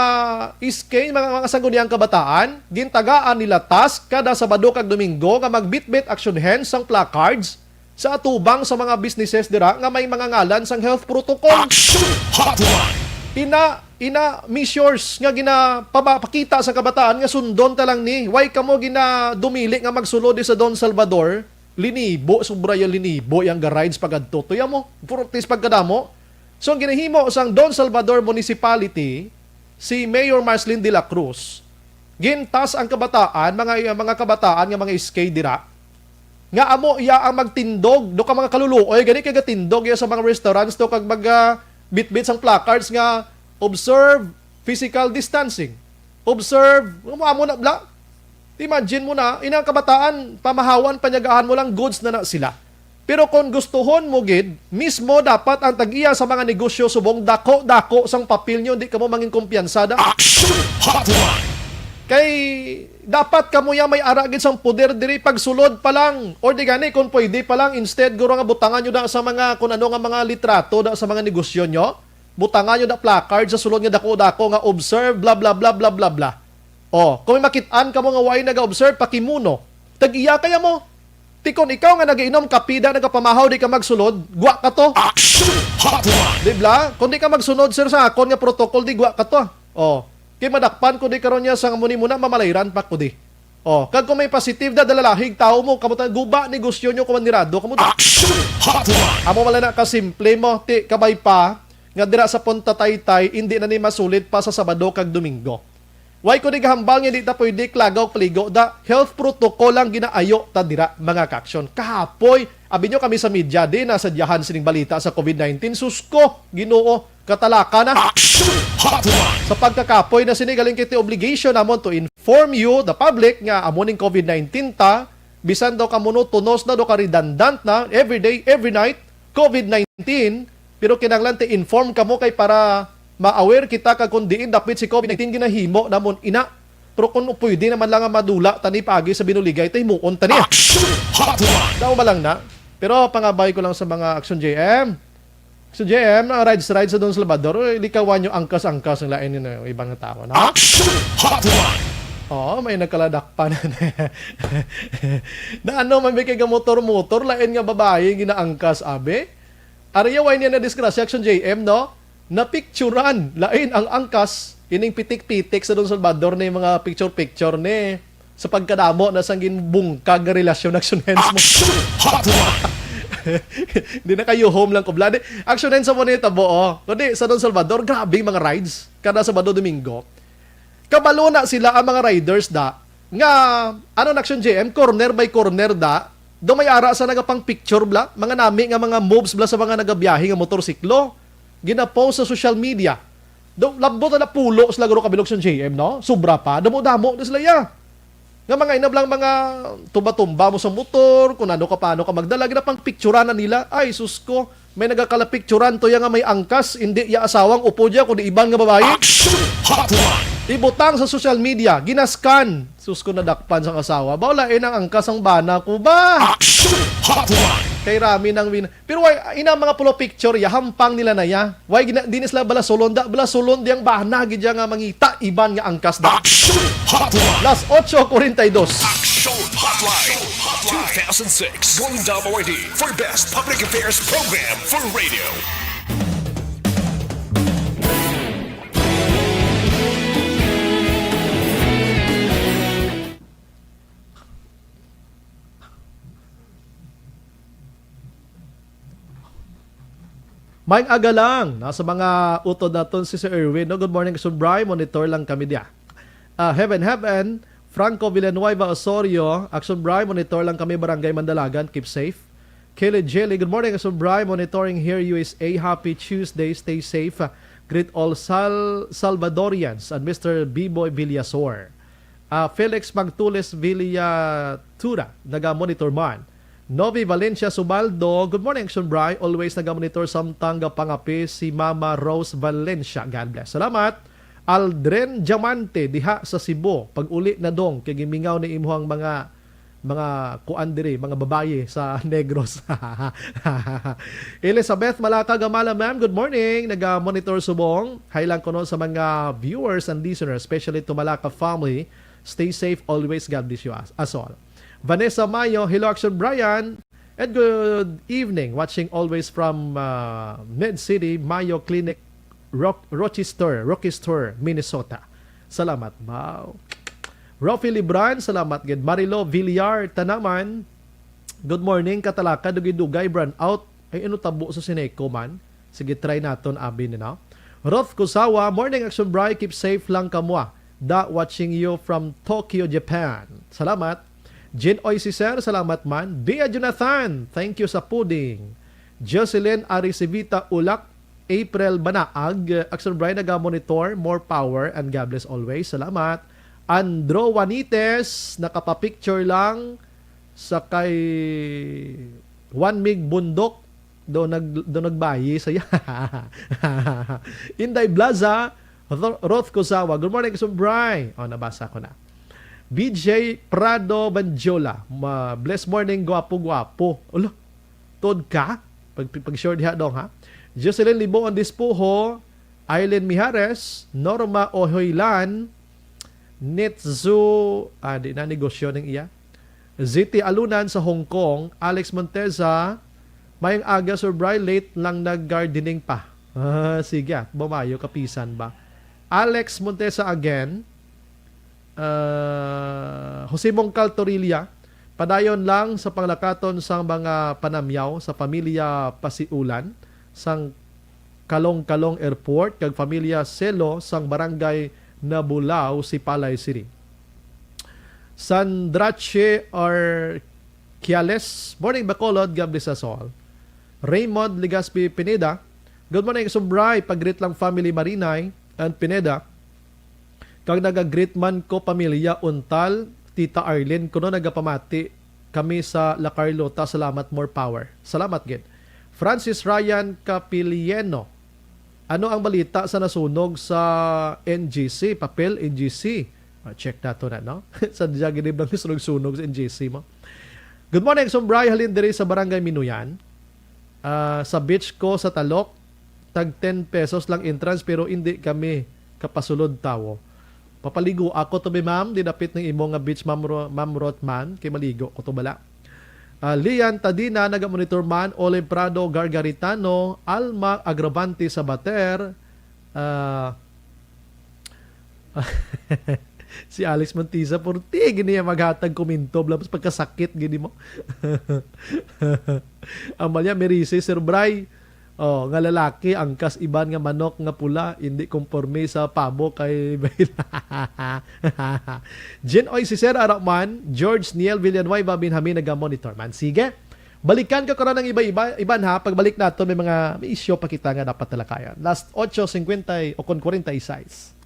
S K, mga, mga sangguniang kabataan, gintagaan nila task kada Sabado kag Domingo nga magbitbit action hands sang placards sa atubang sa mga businesses dira nga may mga ngalan sang health protocol. Action Hotline! Ina, ina measures nga ginapapakita sa kabataan nga sundon ta lang ni. Why kamo ginadumili nga magsulod di sa Don Salvador? Linibo, sobra yung linibo, yung ga-rides pagadto. Tuya mo, puro tis pagkadamo. So, ang ginahimo sang Don Salvador Municipality, si Mayor Marcelin de la Cruz, gintas ang kabataan, mga, mga kabataan nga mga S K dira, nga amo iya ang magtindog, do ka mga kaluluoy, gani kay gatindog iya sa mga restaurants, do kag mag, ah, bitbit sang placards nga, "Observe physical distancing. Observe," amo, amo na bla. Imagine mo na, inang kabataan, pamahawan, panyagahan mo lang, goods na na sila. Pero kung gustuhon mo gid, mismo dapat ang tag-iya sa mga negosyo subong dako-dako sang papel nyo, di kamo mangin kumpiyansa da. Action Hotline! Kay dapat kamo ya may ara gid sang poder diri pagsulod pa lang. Or di gani, kung pwede pa lang, instead guro nga butangan nyo da sa mga, kung ano nga mga litrato da sa mga negosyo nyo, butangan nyo da placard sa sulod nga dako-dako nga, "Observe, bla, bla, bla, bla, bla, bla." Oh, kung may makit-an kamo nga way naga-observe, pakimuno. Tag-iya kaya mo. Ti kon ikaw nga nagainom kape da, nagapamahaw, di ka magsulod, gwa ka to. Action Hotline! Di bla? Kung di ka magsunod, sir, sa akon nga protocol, di gwa ka to. Oh, kay madakpan ko di karon niya sa muni muna, mamalayran pa ko di. Oh, kag kung may positive da, dalalahig, tawo mo, kamo ta-, guba, negosyo nyo, kumanirado, kamo da. Action Hotline! Amo wala na kasimple mo, ti, kabay pa, nga dira sa Punta Taytay, hindi na ni masulit pa sa Sabado kag Domingo. Way ko di gahambal nga di ta pwede klagaw paligo da. Health protocol lang ginaayo ta dira, mga ka-action. Kahapoy, abi nyo kami sa media, di nasadyahan sining balita sa covid nineteen. Sus ko, Ginoo, katalaka na. Action Hotline! Sa pagkakapoy na sini, galing kay ti obligation namon to inform you, the public, nga amo ning covid nineteen ta, bisan daw ka monotonous na, daw ka redundant na, every day, every night, covid nineteen, pero kinahanglan ti inform kamo kay para ma-aware kita kag kung diin dapit si covid nineteen ginahimo namon ina. Pero kung pwede naman lang nga madula tani paagi sa Binuligay, ta himuon tani. Action Hotline! Daw ba lang na? Pero pangabay ko lang sa mga Action J M. Action J M, ang rides-rides sa Don Salvador, eh, likawan nyo angkas-angkas ang lain nyo, ibang tao, no? Action Hotline! Oo, may nagkaladakpan. Na ano, may, may kay motor-motor, lain nga babae, ginaangkas, abi? Ariya, way niya na disgrasya, Action J M, no? Napicturan, lain ang angkas, ining pitik-pitik sa Don Salvador ni mga picture-picture ni sa pagkadamo na sang ginbungkag nga relasyon, Action Hands mo. Action Hotline! Hindi na kayo home lang ko, bla. Di, Action Hands mo ni tabo, oh. Kundi sa Don Salvador, grabe yung mga rides. Kada Sabado, Domingo. Kabalo na sila ang mga riders da nga, ano, na Action J M, corner by corner da, do may ara sa nagapang picture bla, mga nami nga mga moves bla sa mga nagabiyahe nga motorsiklo, ginapost sa social media. Do, labot na pulo sila guro kabilog sa J M, no? Sobra pa, damo-damo na sila ya. Nga mga inablang mga tumba-tumba mo sa motor, kung ano ka, paano ka magdala, ginapang picturan na nila. Ay, sus ko, may nagakalapicturan to ya nga may angkas, hindi ya asawang upo diya, kundi iban nga babayi. Action Hotline! Ibutang sa social media, ginascan. Sus ko, nadakpan sang asawa. Baw lain ang angkas ang bana ko ba? Action Hotline! Kay rami nang win-, pero why, ina mga pulo picture ya, hampang nila na ya. Why gina-, di na sila balasulon, da, balasulon diyang bana, gid ya nga mangita, iban nga angkas da. Action Hotline! Las ocho cuarenta y dos. Action Hotline! Two thousand six Golden Dome Awardee for Best Public Affairs Program for Radio. Maayong aga lang, no, sa mga utod naton, si Sir Erwin, no? Good morning, Sir Bry. Monitor lang kami diya. Ah, Heaven, Heaven, Franco Villanueva Osorio, Action Bry, monitor lang kami, Barangay Mandalagan, keep safe. Kelly Jelly, good morning, Action Bry, monitoring here, U S A. Happy Tuesday, stay safe. Greet all Sal-, Salvadorians and Mister B-Boy Villasor. Ah, Felix Magtules Villatura, naga-monitor man. Novi Valencia Subaldo, good morning, Action Bri. Always naga-monitor samtang gapangape si Mama Rose Valencia. God bless. Salamat. Aldrin Diamante, diha sa Cebu. Pag-uli na, Dong, kay gimingaw ni imuhang mga, mga kuan diri, mga babayi sa Negros. Elizabeth Malaka Gamala, ma'am, good morning. Naga-monitor subong. Hi lang kuno sa mga viewers and listeners, especially to Malaka family. Stay safe always. God bless you as, as all. Vanessa Mayo, hello, Action Brian. And good evening. Watching always from, uh, Med City, Mayo Clinic, Rock, Rochester, Rochester, Minnesota. Salamat, Mau. Rofi Libran, salamat gid. Marilo Villar, Tanaman, good morning. Katalaka, dugay-dugay, brownout. Ay, ano tabo sa Sineco man? Sige, try naton, abi, no? Roth Kusawa, morning, Action Bri. Keep safe lang kamo, ah. Da, watching you from Tokyo, Japan. Salamat. Jean Oy Cicer, salamat man. Bea Jonathan, thank you sa pudding. Jocelyn Aricivita Ulak, April Banaag, Action Bri, naga-monitor. More power and God bless always. Salamat. Andro Juanites, nakapapicture lang sa kay Juan Mig Bundok. Do nag-, do nagbayi saya. Inday Blaza, Ro-, Roth Kusawa. Good morning, Action Bri. Oh, nabasa ko na. B J Prado Banjola, ma-, blessed morning, gwapo-gwapo. Ulo, tuod ka? Pag, pag-share diha, Dong, ha? Jocelyn Liboon Dispuho, Aileen Mijares, Norma Ohoylan, Nitzu, ah, di na negosyo ning iya. Z T Alunan sa Hong Kong, Alex Monteza, mayong aga, Sir Bri, late lang nag-gardening pa. Ah, sige, ah, bumayo, kapisan ba? Alex Monteza again, ah, Jose Mongcal Torilla, padayon lang sa panglakaton sang mga panamyaw sa pamilya Pasiulan, sang Calong-Calong Airport, kag pamilya Selo sang Barangay Nabulao, Sipalay City. Sandrache Arquiales, morning, Bacolod, God bless us all. Raymond Legaspi Pineda, good morning, Action Bri, pag-greet lang family Marinay and Pineda. Kag naga-greet man ko pamilya Untal, Tita Arlene, kuno nagapamati kami sa La Carlota. Salamat, more power. Salamat gid. Francis Ryan Capilieno, ano ang balita sa nasunog sa N G C? Papel, N G C. Ah, check nato na, no? Sa Diagilib lang sunog-sunog sa N G C mo. Good morning, Action Bri. Halin diri sa Barangay Minuyan. Ah, sa beach ko sa Talok, tag ten pesos lang entrance, pero hindi kami kapasulod tawo. Papaligo ako to, bi, ma'am. Di dapit ng imo nga beach, Ma'am Ro-, Ma'am Rothman, kay maligo ko to bala. Ah, Lian Tadina, naga-monitor man. Ole Prado Gargaritano, Alma Agravante Sabater, ah, si Alex Montisa, purti gini niya maghatag komento, labas pagkasakit gini mo. Amalia Merice, Sir Bri, oh, nga lalaki, angkas iban nga manok nga pula, hindi konforme sa pabo kay Jen Oy, si Sir Araman, George Niel Villanueva, Benjamin, naga-monitor man. Sige. Balikan ko karon ang iba-iba, iban ha. Pagbalik nato, may mga, may isyu pa kita nga dapat talakayan. Last ocho cincuenta o kon kwarenta y seis.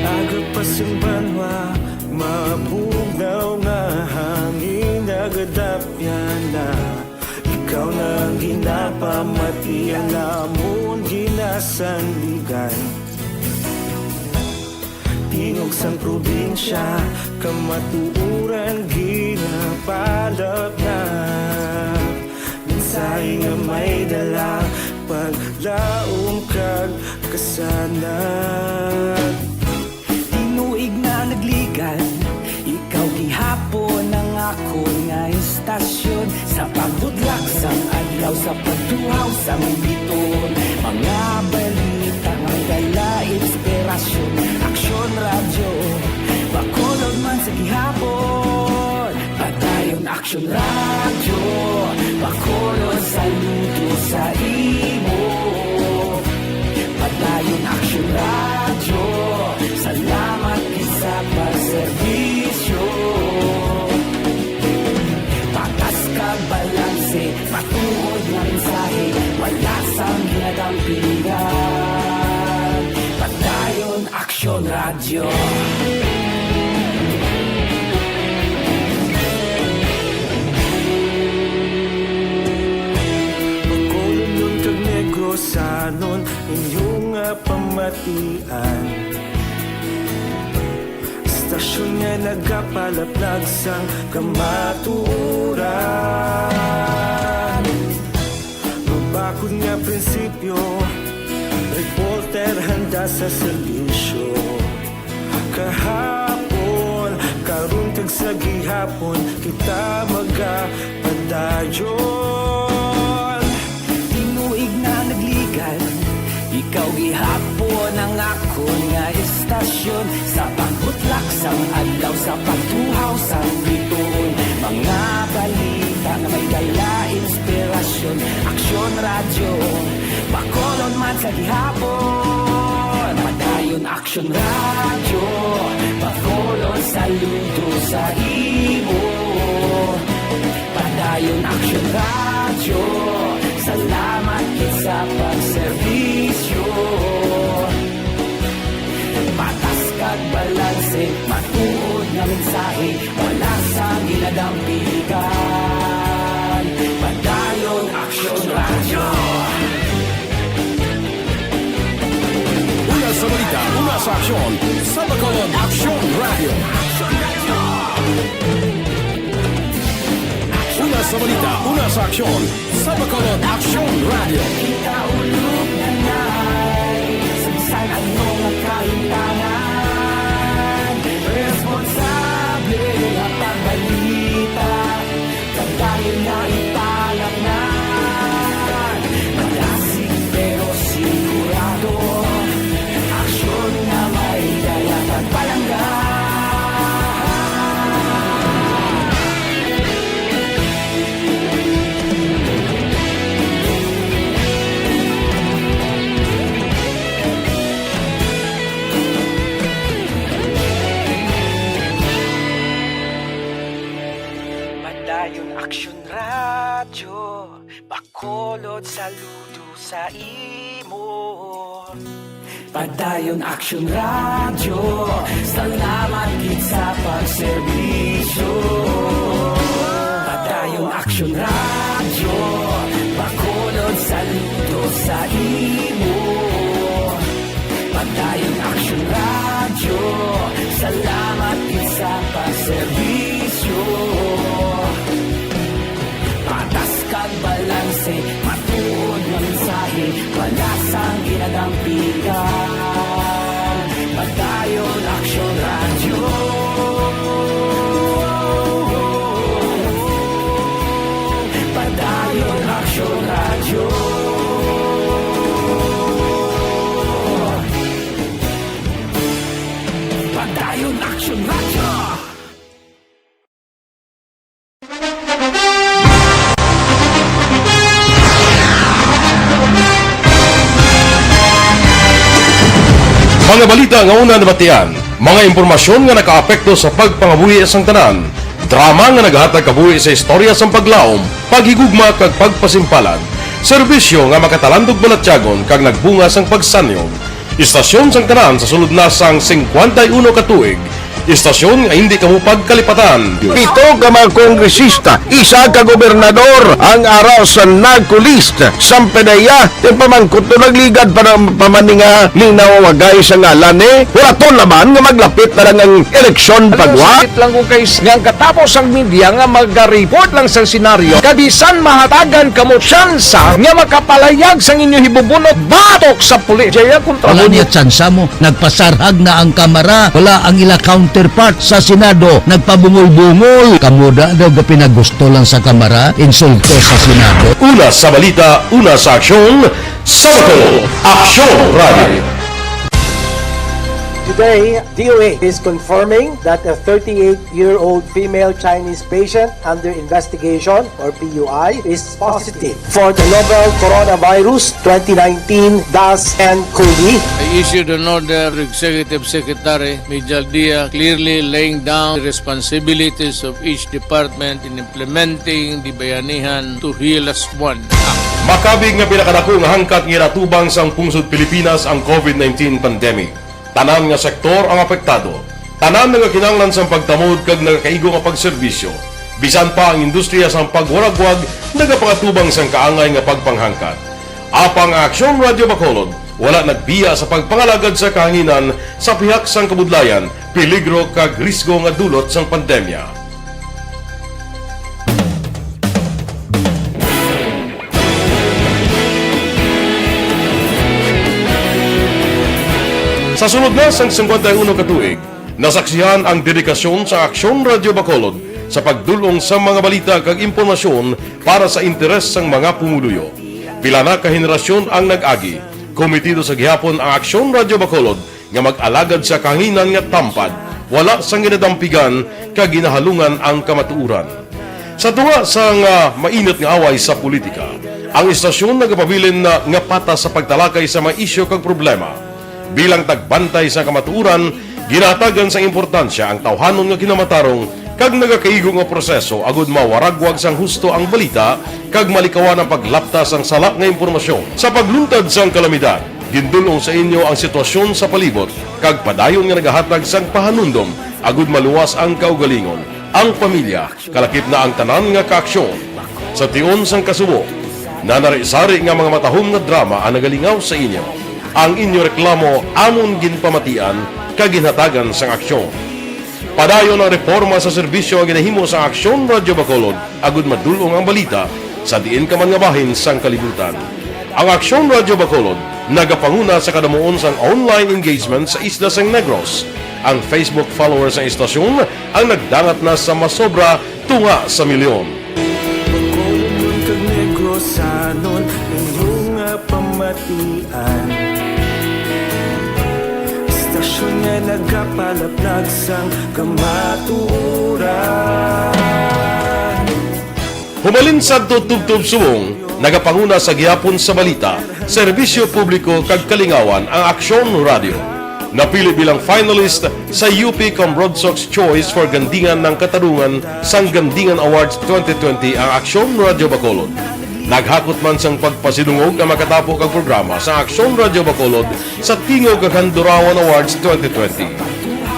Agapasimbanwa, mabugnaw nga hangin, nagadapyan na. Ikaw na ang ginapamati, ang amon ginasandigan. Tingog sang probinsya, kamatuoran ginapalapnap. Mensahe nga may dala, paglaom kag kasanag. Tinuig na nagligan, ikaw gihapon ang akon nga istasyon. Sa pagbudlak sang adlaw, Sa pagtuhaw sa mga bituon, mga balita nga may dala inspirasyon. Aksyon Radyo, Bacolod man sa gihapon. Padayon Aksyon Radyo, Bacolod saludo sa imo. Padayon Aksyon Radyo, salamat gid sa pagserbisyo. Patas kag balanse, matuod nga mensahe, wala sang ginadampigan. Padayon Aksyon Radyo. Bacolodnon kag Negrosanon, inyo nga pamatian. Istasyon nga nagapalaplag sang kamatuoran. Mabakod nga prinsipyo, reporter handa sa serbisyo. Kahapon, karon kag sa gihapon, kita magapadayon. Tinuig na nagligad, ikaw gihapon ang akon nga istasyon. Sa pagbutlak sang adlaw, sa pagtuhaw sang bituon, mga balita nga may dala inspirasyon. Aksyon Radyo, Bacolod man sa gihapon. Padayon Aksyon Radyo, Bacolod saludo sa imo. Padayon Aksyon Radyo, salamat gid sa pagserbisyo. Patas kag balanse, matuod nga mensahe, wala sang ginadampigan. Padayon Aksyon Radyo. Una sa balita, una sa aksyon, sa Bacolod Aksyon Radyo. Una sa balita, una sa aksyon, sa Bacolod Aksyon Radyo. Kita ulog na nai, sa bisan ano nga kahimtangan, responsable nga pagbalita. Padayon na ipalatnan, madasig pero sigurado, aksyon nga may dala kag palangga. Padayon Aksyon Radyo, Bacolod saludo sa imo. Padayon Aksyon Radyo, salamat gid sa pagserbisyo. Padayon Aksyon Radyo, Bacolod saludo sa imo. Padayon Aksyon Radyo, salamat gid sa pagserbisyo. Patas kag balanse, matuod nga mensahe, wala sang ginadampigan. Padayon Aksyon Radyo. Padayon Aksyon Radyo. Padayon Aksyon Radyo. Mga balita nga una nabatian, mga impormasyon nga nakaapekto sa pagpangabuhi sang tanan, drama nga naghatag kabuhi sa istorya sang paglaom, paghigugma kag pagpasimpalan, serbisyo nga makatalandog balatyagon kag nagbunga sang pagsanyog. Istasyon sang tanan sa sulod na sang singkwenta y uno ka tuig. Istasyon nga hindi kamo pagkalipatan. Pito ka mga kongresista, isa ka gobernador ang ara sa NAGCOLEST. Sampanaya, ti pamangkot to nagligad pa na pamaninga ni nawagay sa ngalan ni. Wala to naman nga maglapit na lang ang eleksyon pagwa. Sakit lang ko kay nga ang katapos ang media nga magareport lang sa senaryo. Kabisan mahatagan kamo tsansa nga makapalayag sang inyo hibubunot batok sa pulis. Jaya kontra Wala mo niya tsansa mo. Nagpasarhag na ang kamara. Wala ang ila Counterpart sa Senado, nagpabungol-bungol. Kamo da daw gapinagusto lang sa Kamara, insulto sa Senado. Una sa balita, una sa aksyon, sa Bacolod, Aksyon Radio. Today, D O A is confirming that a thirty-eight-year-old female Chinese patient under investigation, or P U I, is positive for the novel coronavirus twenty nineteen dash N cov. I issued an order to Executive Secretary Mijal Dia, clearly laying down the responsibilities of each department in implementing the Bayanihan to Heal As One Act. Makabig nga pinakadako nga hangkat nga ginatubang sang pungsod Pilipinas ang covid nineteen pandemic. Tanan nga sektor ang apektado. Tanan nga kinahanglan sang pagtamod kag nagakaigo nga pagserbisyo. Bisan pa ang industriya sang pagwaragwag nagapangatubang sang kaangay nga pagpanghangkat. Apang ang Aksyon Radio Bacolod wala nagbiya sa pagpangalagad sa kahanginan sa pihak sang kabudlayan, peligro kag risgo nga dulot sang pandemya. Sa sulod na sang singkwenta y uno ka tuig, nasaksihan ang dedikasyon sa Aksyon Radio Bacolod sa pagdul-ong sa mga balita kag impormasyon para sa interes sang mga pumuluyo. Pila na ka henerasyon ang nag-agi. Komitido sa gihapon ang Aksyon Radio Bacolod nga mag-alagad sa kahanginan nga tampad, wala sang ginadampigan kag ginahalungan ang kamatuoran. Sa tunga sang, ah, mainit nga away sa politika, ang istasyon nagapabilin na nga patas sa pagtalakay sa mga isyu kag problema. Bilang tagbantay sa kamatuoran, ginahatagan sang importansya ang tawhanon nga kinamatarong kag nagakaigo nga proseso agud mawaragwag sang husto ang balita kag malikawan ang paglapta sang sala nga impormasyon. Sa pagluntad sang kalamidad, gindul-ong sa inyo ang sitwasyon sa palibot kag padayon nga nagahatag sang pahanumdom agud maluwas ang kaugalingon, ang pamilya, kalakip na ang tanan nga kaaksyon. Sa tion sang kasubo, nanari-sari nga mga matahom nga drama ang nagalingaw sa inyo. Ang inyo reklamo amon ginpamatian kag ginhatagan sang aksyon. Padayon ang reporma sa serbisyo nga ginahimo sa Aksyon Radio Bacolod agud madul-ong ang balita sa diin ka man nga bahin sang kalibutan. Ang Aksyon Radio Bacolod nagapanguna sa kadamuon sang online engagement sa isla sang Negros. Ang Facebook followers sang istasyon ang nagdangat na sa masobra tunga sa milyon. Bacolodnon kag Negrosanon, inyo nga pamatian. Istasyon nga nagapalaplag sang kamatuoran. Humalin sadto tubtob subong, nagapanguna sa gihapon sa balita, serbisyo publiko kag kalingawan ang Aksyon Radio. Napili bilang finalist sa U P Cambrodsoc's Choice for Gandingan ng Katarungan sang Gandingan Awards twenty twenty ang Aksyon Radio Bacolod. Naghakot man sang pagpasidungog ang makatapo kag programa sa Aksyon Radio Bacolod sa Tingog kag Handurawan Awards twenty twenty.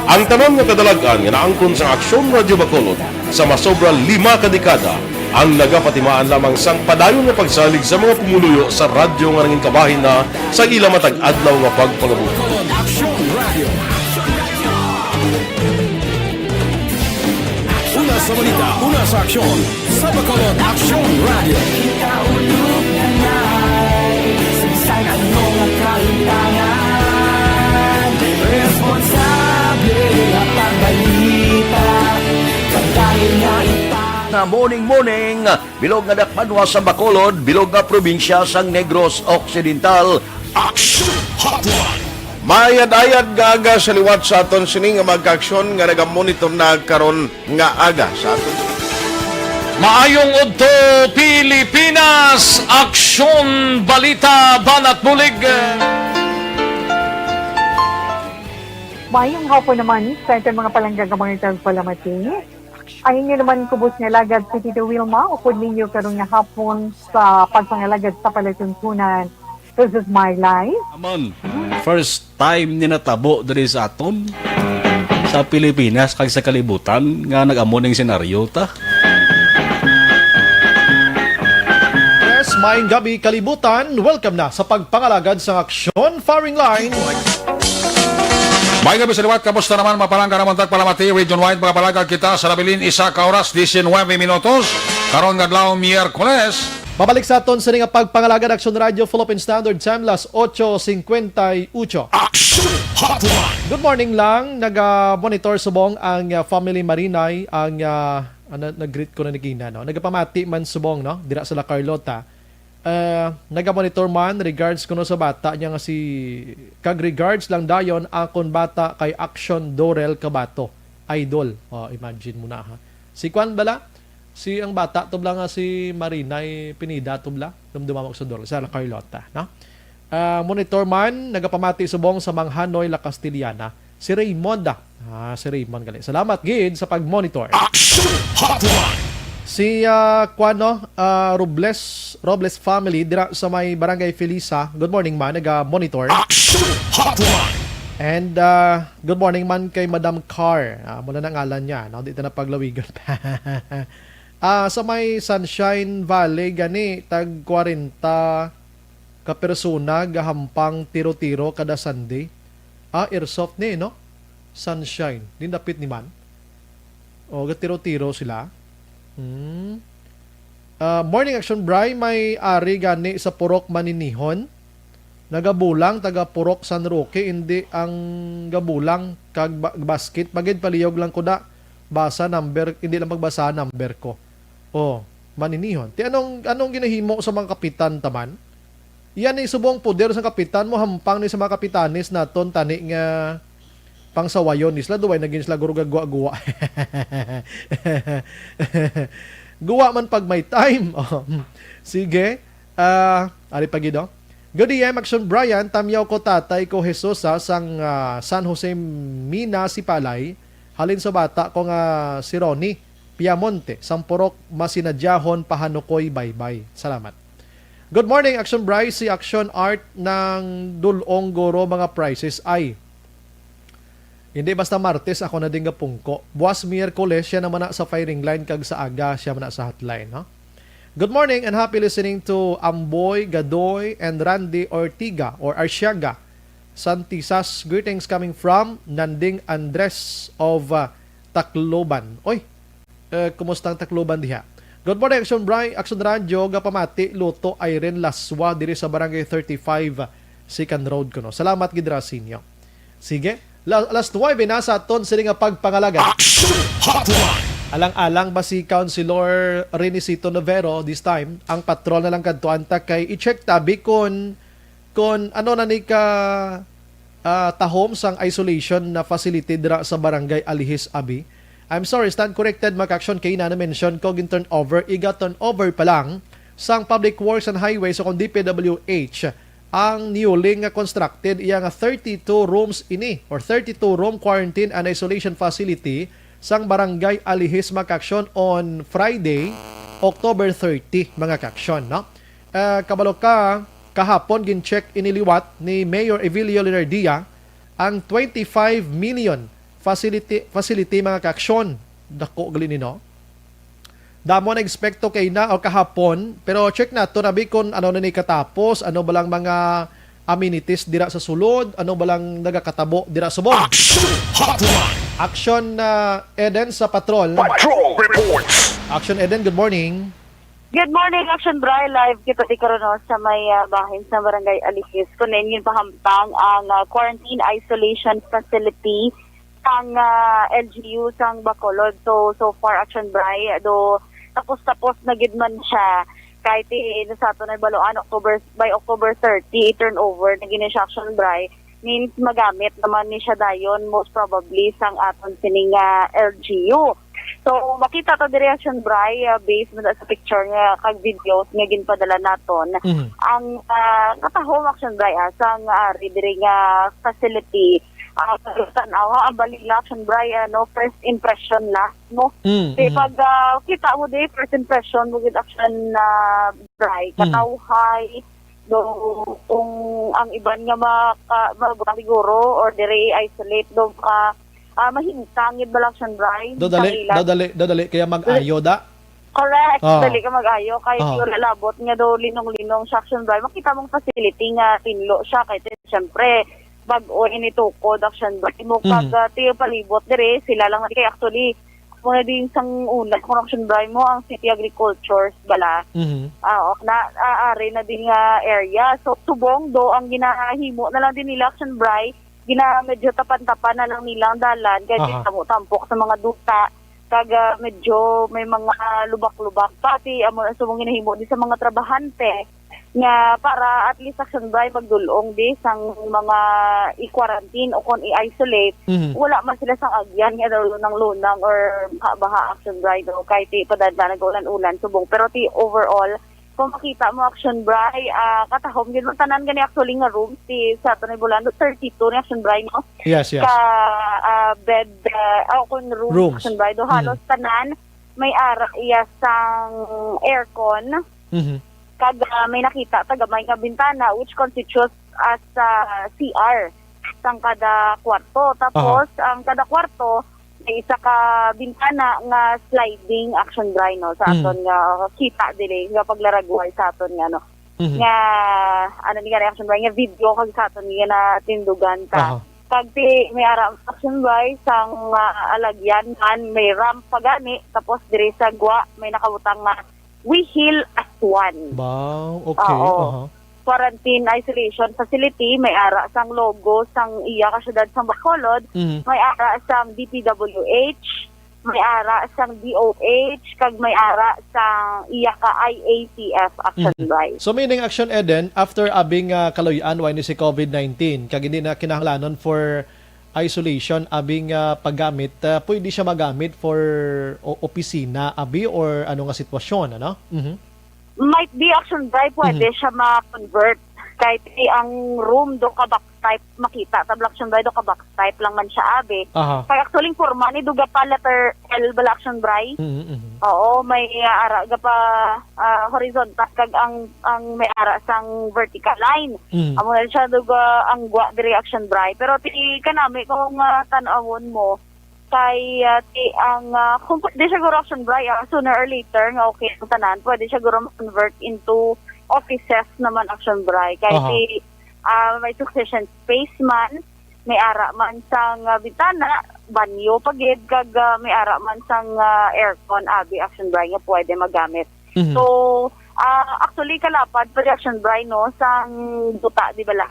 Ang tanan nga kadalag-an nga naangkon sang Aksyon Radio Bacolod sa masobra lima ka dekada ang nagapatimaan lamang sang padayon nga pagsalig sa mga pumuluyo sa radyo nga nangin kabahin na sa ila matag adlaw nga pagpangabuhi. Aksyon Radio. Una sa balita, una sa aksyon, sa Bacolod Aksyon Radio. Kita ulog na nai, sa bisan ano nga kahitangan, responsable nga pagbalita, kag dahil nga ita- Nga morning, morning, bilog nga dakbanwa sa Bacolod, bilog nga probinsya sang Negros Occidental. Action Hotline. Maayad-ayad nga aga sa liwat sa aton sini nga magkaaksyon nga nagamonitor na karon nga aga sa aton. Maayong udto, Pilipinas! Aksyon, balita, banat, bulig. Maayong hapon naman sa aton mga palangga nga mga tagpalamati. Ang inyo naman kubos nga alagad si Tito Wilma, upod ninyo karon nga hapon sa pagpangalagad sa palatuntunan. This is my life. Amon, first time ni natabo diri sa aton, sa Pilipinas kag sa kalibutan, nga nag-amo ning senaryo ta. Yes, maayong gabi, kalibutan. Welcome na sa pagpangalagad sang Aksyon Firing Line. May gabi sa liwat, kamusta naman, mga palangga namon tagpalamati? Region wide, mga palangga, kita sa nabilin, isa ka oras, diecinuebe minutos. Karon nga adlaw, Miyerkules, Pabalik sa aton sini nga pagpangalagad, Action Radio Philippine Standard Time, las ocho cincuenta y ocho. Action Hotline! Good morning lang. Naga-monitor subong ang, uh, family Marinay, ang, uh, ano, nag-greet ko na ni Gina, no? Nagapamati man subong, no? Dira sa La Carlota. Uh, naga-monitor man, regards kuno sa bata niya nga si, kag regards lang dayon akon bata kay Action Dorel Kabato. Idol. Oh, imagine mo na, ha. Si Kwan bala, si ang bata to bala nga si Marinay Pineda to bala, dumduma mo sa Dorel, sa La Carlota, no? Ah, monitor man, nagapamati subong sa Manghanoy La Castellana, si Raymond, ah. Ah, si Raymond gali. Salamat gid sa pag-monitor. Action Hotline! Si, ah, Kwan, no, ah, Robles, Robles family dira sa may Barangay Felisa. Good morning man, naga-monitor. Action Hotline! And, ah, good morning man kay Madam Car. Ah, mula na ngalan niya, no? Di ta na paglawigan. Ah, sa may Sunshine Valley gani, tag kwarenta ka persona gahampang tiro-tiro kada Sunday. Ah, airsoft ni, no? Sunshine. Di dapit ni man. O, gatiro-tiro sila. Hmm. Ah, morning, Action Bri. May ari gani sa Purok Maninihon. Nagabulang taga Purok San Roque, hindi ang gabulang kag ba-, basket. Pagid palihog lang ko da. Basa number, hindi lang pagbasa number ko. Oh, Maninihon. Ti anong, anong ginahimo sa mga kapitan taman? Yan ni subong poder sa kapitan mo, hampang ni sa mga kapitanes naton tani nga pangsawayon ni sila, duway na gid sila guro gagwa-gwa. Guwa man pag may time. Oh, sige. Ah, ari pa gid, oh. Good A M, Action Brian, tamyaw ko tatay ko Jesus, ha, sang, ah, San Jose Mina, Sipalay. Halin sa bata ko nga si Ronnie Piamonte, sang Purok Masinadyahon, Pahanukoy, Baybay. Salamat. Good morning, Action Bri. Si Action Art ng Dulong Guro, mga prices ay. Hindi basta Martes ako na din gapungko. Buwas Miyerkules, siya naman na sa firing line kag sa aga, siya man na sa hotline, no? Good morning and happy listening to Amboy, Gadoy, and Randy Ortiga or Arsiaga. Santisas, greetings coming from Nanding Andres of, uh, Tacloban. Oy, eh, kumusta ang Tacloban diha? Good morning, Action Bri, Action Radyo, gapamati, Luto Irene Laswa, diri sa Barangay thirty-five, Second Road kuno. Salamat gid ra sa inyo. Sige, la-, alas nuwebe na sa aton sini nga pagpangalaga. Action Hotline! Alang-alang ba si Councilor Renisito Novero this time? Ang patrol na lang kadtuan ta kay i-check tabi kon, kon ano na ni ka, ah, tahom sang isolation na facility dira sa Barangay Alihis, abi. I'm sorry, stand corrected, mga ka-action, kay na na-mention ko, gin-turnover, iga-turnover pa lang sang Public Works and Highways o kung D P W H ang newly nga constructed, iya nga thirty-two rooms ini or thirty-two room quarantine and isolation facility sang Barangay Alihis, mga ka-action, on Friday, October thirty, mga ka-action, no? Ah, kabalo ka, kahapon gin-check ini liwat ni Mayor Evilio Leonardia ang twenty-five million facility, facility, mga ka-action. Dako gali ni, no? Damo na ekspekto kay na o kahapon, pero check nato, abi, kung ano na ni katapos, ano ba lang mga amenities dira sa sulod, ano ba lang nagakatabo dira subong. Action Hotline! Action, ah, Eden sa Patrol. Patrol Reports! Action Eden, good morning. Good morning, Action Bri. Live kita di karon, no, sa may, ah, bahin sa Barangay Alihis. Kunin yun pahampang ang, ah, quarantine isolation facility sang, ah, L G U sang Bacolod. So, so far, Action Bri, do tapos-tapos na gid man siya. Kahit i-, sa ato na baluan, October, by October thirty, i-turnover na gid siya, Action Bri. Means, magamit naman ni siya dayon, most probably, sang aton sining, ah, L G U. So, makita to diri, Action Bri, ah, based man sa picture nga kag videos nga ginpadala naton. Mhm. Ang, ah, katahom, Action Bri, ah, sang ari diri nga facility, ah, tan-aw, ha, ang balila, Action Bri, ano, first impression last, no? Mm, Kay mm. pag, ah, kita mo di, first impression mo gid, Action, ah, Bri, Mm. katawhay, do, kung ang iban nga maka-, mag-, siguro, or diri i-isolate, do, ka, ah, mahimtang gid ba lang, Action Bri? Do dali, Sa ila. do dali, do dali, kaya mag-ayo da? Correct. Ah. Dali ka mag-ayo. Kay Ah. pure labot nga do linong-linong siya, Action Bri. Makita mong facility nga tinlo siya. Kay ti-, siyempre, bag-o ini tukod, Action Bri. Mo Mm. pag, ah, tiyo palibot dire, sila lang na kay actually, Muna din sang una, kung Action Bri mo, ang City Agricultures bala. Mhm. Ah, o, na, ah, ari na din nga area. So, subong do ang ginahimo na lang din nila, Action Bri, gina, medyo tapan-tapan na lang nila ang dalan, kay Aha. Di kamo tampok sa mga duta, kag, ah, medyo may mga lubak-lubak. Pati, amo na subong ginahimo din sa mga trabahante, nga para at least, Action Bri, magdulong di sang mga i-quarantine o kung i-isolate, Mhm. wala man sila sang agyan nga daw lunang-lunang or baha-baha, Action Bri, no? Kahit di pa dadla nag-ulan-ulan, subong. Pero ti overall, kung makita mo, Action Bri, ah, katahom gyud man tanan gani actually nga rooms ti sa aton nga Bulando, thirty-two ni, Action Bri, no? Yes, yes. Ka, ah, bed, ah, o kung rooms, Rooms. Action Bri, do halos Mhm. tanan may ara iya sang aircon. Mhm. Kag, ah, may nakita ta gamay nga bintana, which constitutes as, ah, C R sang kada kwarto. Tapos, Aha. ang kada kwarto may isa ka bintana nga sliding, Action Bri, no, sa Mm. aton nga kita diri nga paglaragway sa aton nga, no, Mhm. nga, ano ni nga, Action Bri, nga video kag sa aton nga natindugan ta. Aha. Kag ti may ara, Action Bri, sang, ah, alagyan man, may ramp pa gani, tapos diri sa gwa may nakabutang nga "We heal as one." Wow, okay. Oo. Aha. Quarantine isolation facility, may ara sang logo sang iya ka syudad sang Bacolod, Mhm. may ara sang D P W H, may ara sang D O H, kag may ara sang iya ka I A T F, Action Mhm. Bri. So, meaning, Action Eden, after abi nga kaluy-an, way ni si COVID nineteen, kag hindi na kinahanglanon for isolation, abi nga paggamit, ah, pwede siya magamit for o-, opisina, abi, or ano nga sitwasyon, ano? Mhm. Might be, Action Bri, pwede Mhm. siya ma-convert. Kahit i-, ang room do ka box type, makita ta, Action Bri, do ka box type lang man siya, abi. Aha. Kaya actually, ang forma ni do gapa letter L bala, Action Bri. Mhm, mhm. Oo, may, ah, ara gapa, ah, horizontal kag ang, ang may ara sang vertical line. Mhm. Amo na siya do ga, ang gwa diri, Action Bri. Pero ti kanami kung, ah, tan-awon mo, kay, ah, ti ang, ah, kung pwede siya guro, Action Bri, ah, sooner or later nga okay ang tanan, pwede siya guro ma-convert into offices naman, Action Bri. Kay Aha. ti, ah, may succession space man, may ara man sang, ah, bintana, banyo pa gid, kag, ah, may ara man sang, ah, aircon, abi, Action Bri, nga pwede magamit. Mhm. So, ah, actually, kalapad pa, Action Bri, no, sang duta, di ba la?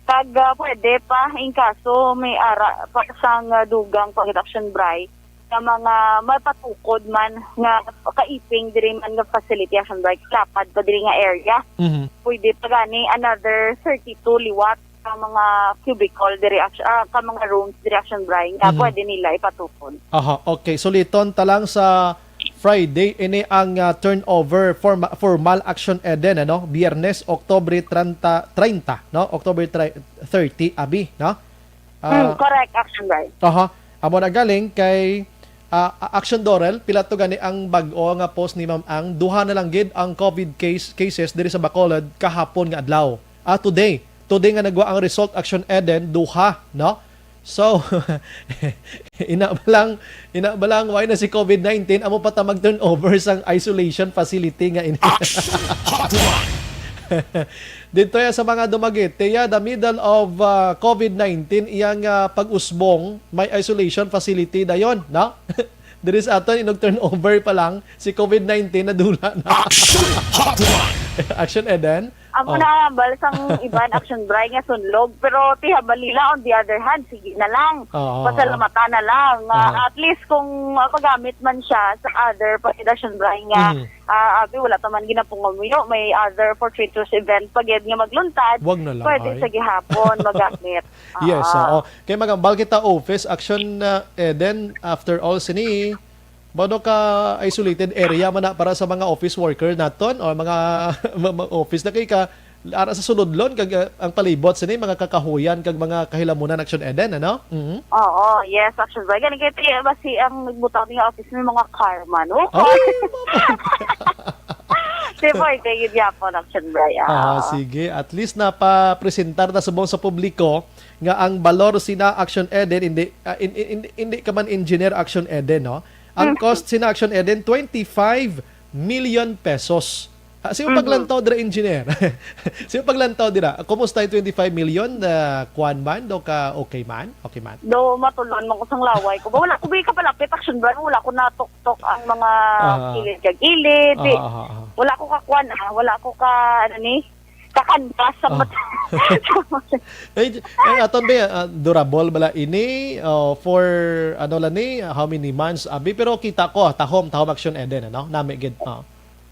Kag, ah, pwede pa, in kaso may ara pa sang, ah, dugang pa, Action Bri, nga mga mapatukod man nga kaiping diri man nga facility, Action Bri, kalapad pa diri nga area. Mhm. Pwede pa gani another thirty-two liwat ka mga cubicle diri, Action, ah, ka mga rooms diri, Action Bri, nga Mhm. pwede nila ipatukod. Aha, okay. Suliton ta lang, sa Friday ini ang, ah, turnover, forma-, formal, Action Eden, ano? Biyernes, Oktubre treinta, treinta, no? Oktubre tri-, thirty, abi, no? Ah, Mm, correct, Action Bri. Aha. Amo na galing kay, ah, Action Dorel, pila to gani ang bag-o nga post ni Ma'am Ang? Duha na lang gid ang COVID case, cases diri sa Bacolod kahapon nga adlaw. Ah, today. Today nga nagwa ang result, Action Eden, duha, no? So, ina ba lang, ina ba lang, way na si COVID nineteen, amo pa ta mag-turnover sang isolation facility nga ini. Action Hotline. Dito ya sa mga dumagit, tiya, the middle of, ah, COVID nineteen, iyang, ah, pag-usbong, may isolation facility dayon, no? Diri sa aton, inog turnover pa lang, si COVID nineteen nadula na. Action Hotline. Action Eden. Amo Oh. na, hambal sang iban, Action Bri, nga sunlog. Pero ti hambal nila, on the other hand, sige na lang. Oo, oo. Pasalamatan na lang. Nga Aha. at least kung, ah, magamit man siya sa other pagkita, Action Bri, nga, Mhm. ah, abi, wala ta man ginapangamuyo, may other fortuitous event pa gid nga magluntad, Wag na lang, pwede ay. sa gihapon magamit. Yes, Oo. oo. Kay magambal kita office, Action, ah, Eden, after all, sini, bano ka isolated area man na para sa mga office worker naton o mga, mga office na kay ka, ara sa suludlon, kag, ah, ang palibot sini, mga kakahuyan, kag mga kahilamunan, Action Eden, ano? Mhm. Oo, yes, Action Bri. Gani kay ti, basi ang nagbutang nga office may mga karma, no? Ay, mama. Di ba, ikaw yun yapon, Action Bri, ah. Ah, sige. At least napapresentar na subong sa publiko nga ang balor sina, Action Eden, hindi, ah, in-, in-, in-, hindi ka man engineer, Action Eden, no? Ang Mm. cost sina, Action Eden, twenty-five million pesos. Ah, sa imong Mhm. paglantaw dira, engineer. Sa imong paglantaw dira, kumusta yung twenty-five million? Ah, kuwan man? Do ka okay man? Okay man? Do, matulon man ko sang laway ko. Ba, wala ko ba kapalapit, Action Brian? Wala ko natuktok ang mga Aha. kilid kag ilid. Di, Aha, aha, aha. wala ko kakuan, ah. Wala ko ka, ano ni? Kakanda sa Ah. mata. Ay, ay, aton ba, ah, durable bala ini? Oh, for, ano lang ni, how many months, abi? Pero kita ko, tahom, tahom Action Eden, ano? Nami gid, oh.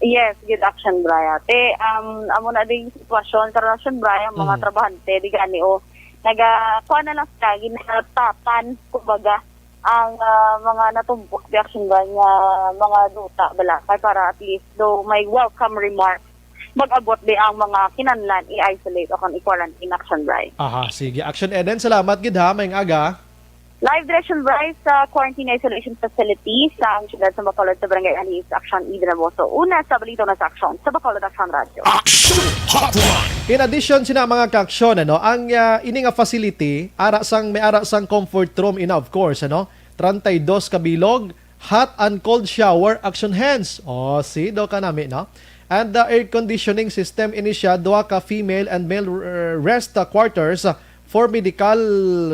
Yes, good Action Brian. Te, um, amo na ding sitwasyon sa Action Brian, mga Mm. trabahante, di gani, oh, naga, kuha na lang sila, ginatapan, kumbaga, ang, ah, mga natumpok di Action Brian nga mga duta, bala, kay para at least, do may welcome remarks, mag-abot di ang mga kinahanglan i-isolate o kung i-quarantine, Action Brian. Aha, sige. Action Eden, salamat gid ha, maayong aga. Live direction, Bryce, sa quarantine isolation facility sa ang siyudad sa Bacolod sa Barangay Aliis, Action Eden Aboso. Una sa balita na sa Action sa Bacolod Action Radio. Action Hotline. In addition sina mga kaaksyon, ano, ang, ah, ini nga facility, ara sang, may ara sang comfort room, ina, of course, ano, treinta y dos ka bilog, hot and cold shower, Action Hands. Oh, see, do ka nami, no? And the air conditioning system ini siya, duha ka female and male, uh, rest, uh, quarters, uh, for medical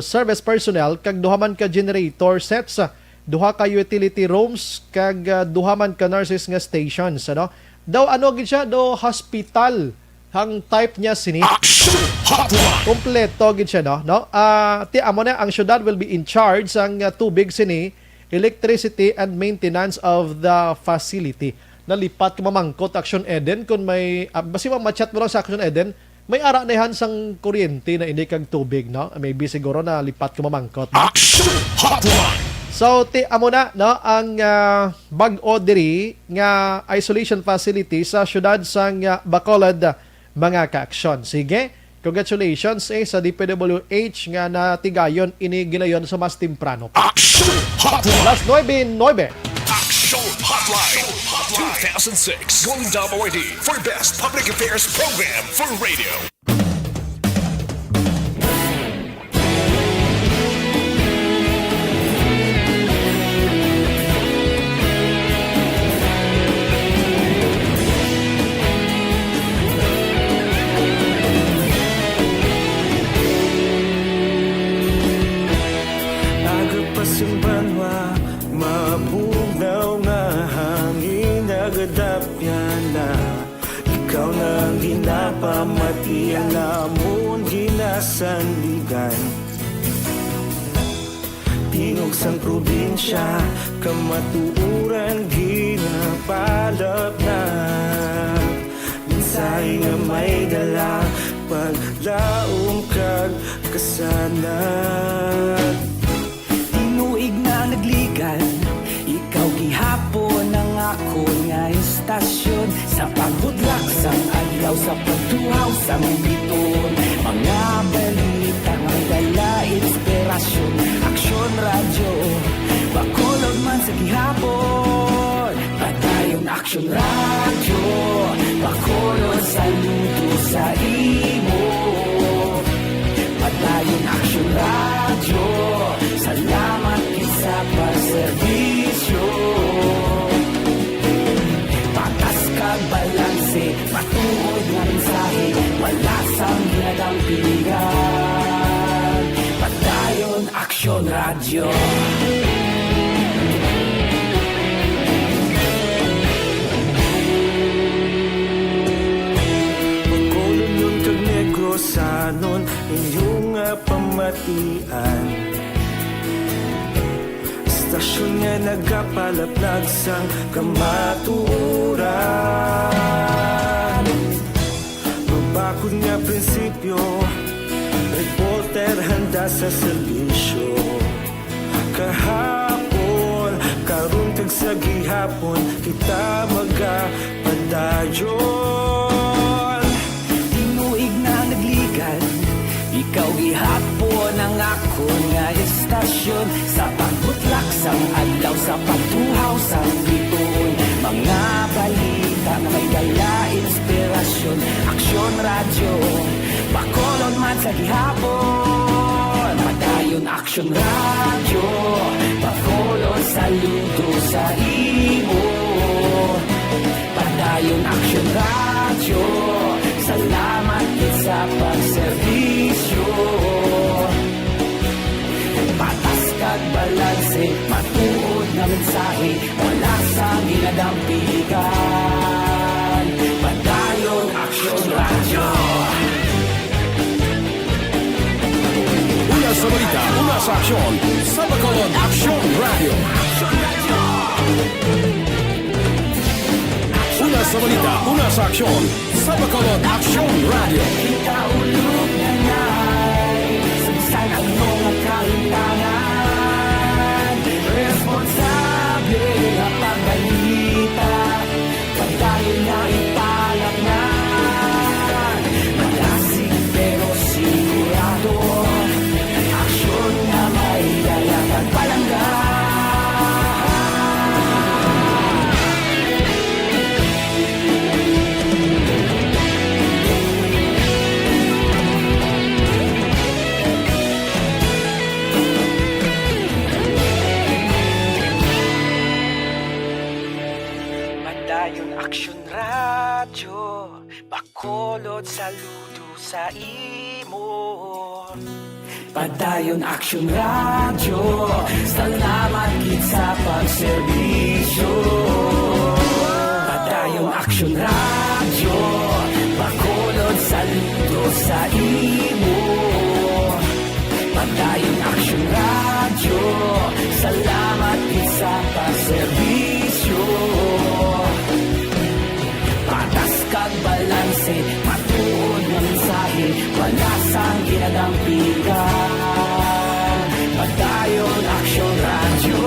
service personnel, kag duha man ka generator sets, uh, duha ka utility rooms, kag, uh, duha man ka nurses nga stations, ano? Daw ano gid siya, do hospital ang type niya sini. Action Hotline. Kompleto gid siya, no? No? Ah, ti amo na, ang syudad will be in charge sang, uh, tubig sini, electricity and maintenance of the facility. Nalipat ko mamangkot, Action Eden, kung may, ah, basi ma-chat mo lang sa Action Eden, may ara na yan sang kuryente na ini kag tubig, no? Maybe siguro nalipat ko mamangkot, no? Action Hotline. So, ti amo na, no, ang, ah, bag-o diri nga isolation facility sa siyudad sang, ah, Bacolod, mga kaaksyon. Sige, congratulations, eh, sa D P W H nga natigayon ini gilayon sa mas temprano pa. Action Hotline. Alas nuebe nuebe. Action Hotline. Two thousand six Golden Dome Awardee for Best Public Affairs Program for Radio. Aga pa sing banwa, mabugnaw nga hangin, nagadapyan na. Ikaw na ang ginapamati, ang amon ginasandigan. Tingog sang probinsya, kamatuoran ginapalapnap. Mensahe nga may dala, paglaom kag kasanag. Tinuig na nagligan, ikaw gihapon ang akon nga istasyon. Sa pagbudlak sang adlaw, sa pagtuhaw sang bituon, mga balita may dala inspirasyon. Aksyon Radyo, Bacolod man sa gihapon. Padayon Aksyon Radyo, Bacolod, saludo sa imo. Padayon Aksyon Radyo, salamat gid sa pagserbisyo. Patas kag balanse, matuod nga mensahe, wala sang ginadampigan. Padayon Aksyon Radyo. Bacolodnon kag Negrosanon, inyo nga pamatian. Istasyon nga nagapalaplag sang kamatuoran. Mabakod nga prinsipyo, reporter handa sa serbisyo. Kahapon, karon kag sa gihapon, kita magapadayon. Tinuig na nagligan, ikaw gihapon ang akon nga istasyon. Sa pagbutlak sang adlaw, sa pagtuhaw sang bituon, mga balita nga may dala inspirasyon. Aksyon Radyo, Bacolod man sa gihapon. Padayon Aksyon Radyo, Bacolod, saludo sa imo. Padayon Ayon Aksyon Radyo, salamat gid sa pagserbisyo. Patas kag balanse, matuod nga mensahe, wala sang ginadampigan. Padayon Aksyon Radyo. Una sa balita, una sa aksyon, sa Bacolod Aksyon Radyo. Una sa balita, una sa aksyon, sa Bacolod Aksyon Radyo. Kita ulog na ngay, sa bisan ano nga kahintangan, responsable nga pagbalita, padayon nga ipalatnan. Malasig pero sigurado, aksyon nga may dala kag palangga. Padayon Aksyon Radyo, Bacolod, saludo sa imo. Padayon Aksyon Radyo, salamat gid sa pagserbisyo. Padayon Aksyon Radyo, Bacolod, saludo sa imo. Padayon Aksyon Radyo, salamat gid sa pagserbisyo. Patas kag balanse, matuod nga mensahe, wala sang ginadampigan. Padayon Aksyon Radyo.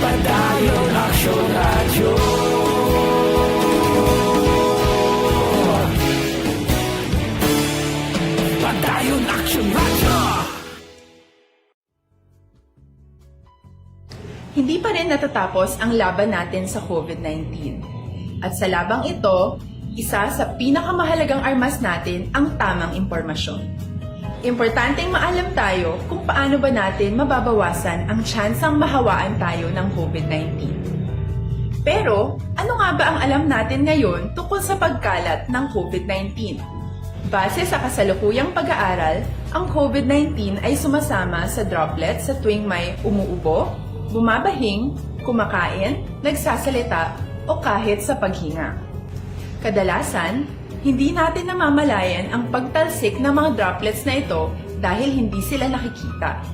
Padayon Aksyon Radyo. Padayon Aksyon Radyo. Hindi pa rin natatapos ang laban natin sa COVID nineteen. At sa labang ito, isa sa pinakamahalagang armas natin ang tamang impormasyon. Importanteng maalam tayo kung paano ba natin mababawasan ang tsansang mahawaan tayo ng COVID nineteen. Pero, ano nga ba ang alam natin ngayon tungkol sa pagkalat ng COVID nineteen? Base sa kasalukuyang pag-aaral, ang COVID nineteen ay sumasama sa droplets sa tuwing may umuubo, bumabahing, kumakain, nagsasalita, o kahit sa paghinga. Kadalasan, hindi natin namamalayan ang pagtalsik ng mga droplets na ito dahil hindi sila nakikita.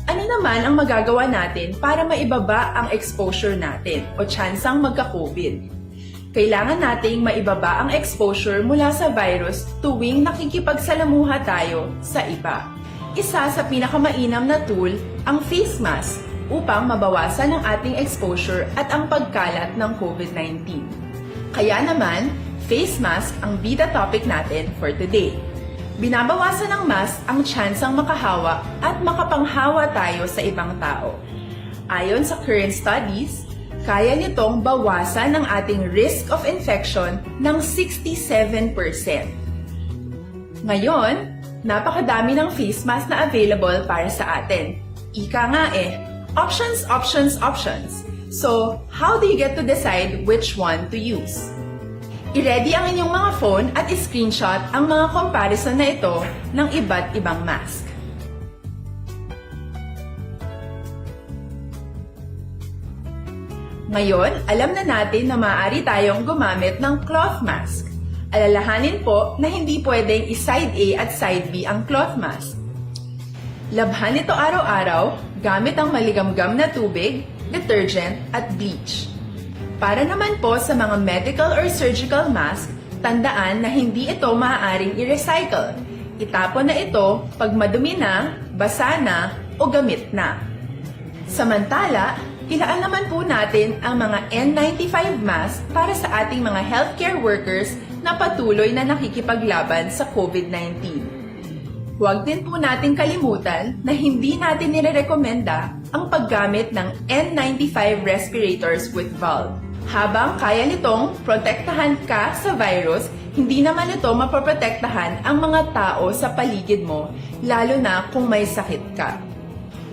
Ano naman ang magagawa natin para maibaba ang exposure natin o tsansang magka-COVID? Kailangan nating maibaba ang exposure mula sa virus tuwing nakikipagsalamuha tayo sa iba. Isa sa pinakamainam na tool ang face mask upang mabawasan ang ating exposure at ang pagkalat ng COVID nineteen. Kaya naman, face mask ang bida topic natin for today. Binabawasan ng mask ang tsansang makahawa at makapanghawa tayo sa ibang tao. Ayon sa current studies, kaya nitong bawasan ang ating risk of infection ng sixty-seven percent. Ngayon, napakadami ng face mask na available para sa atin. Ika nga eh, options, options, options. So, how do you get to decide which one to use? I-ready ang inyong mga phone at i-screenshot ang mga comparison na ito ng iba't ibang mask. Ngayon, alam na natin na maaari tayong gumamit ng cloth mask. Alalahanin po na hindi pwedeng i-side A at side B ang cloth mask. Labhan ito araw-araw gamit ang maligamgam na tubig, detergent, at bleach. Para naman po sa mga medical or surgical mask, tandaan na hindi ito maaaring i-recycle. Itapon na ito pag madumi na, basa na, o gamit na. Samantala, ilaan naman po natin ang mga N ninety-five mask para sa ating mga healthcare workers na patuloy na nakikipaglaban sa COVID nineteen. Huwag din po nating kalimutan na hindi natin nirerekomenda ang paggamit ng N ninety-five respirators with valve. Habang kaya nitong protektahan ka sa virus, hindi naman ito mapoprotektahan ang mga tao sa paligid mo, lalo na kung may sakit ka.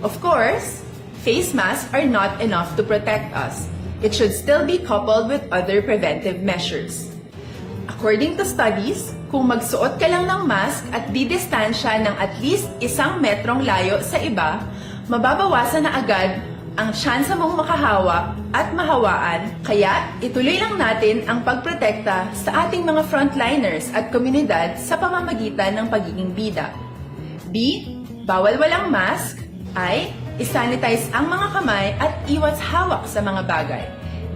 Of course, Face masks are not enough to protect us. It should still be coupled with other preventive measures. According to studies, kung magsuot ka lang ng mask at didistansya ng at least isang metrong layo sa iba, mababawasan na agad ang tsansa mong makahawa at mahawaan, kaya ituloy lang natin ang pagprotekta sa ating mga frontliners at komunidad sa pamamagitan ng pagiging bida. B, bawal walang mask. I, isanitize ang mga kamay at iwas hawak sa mga bagay.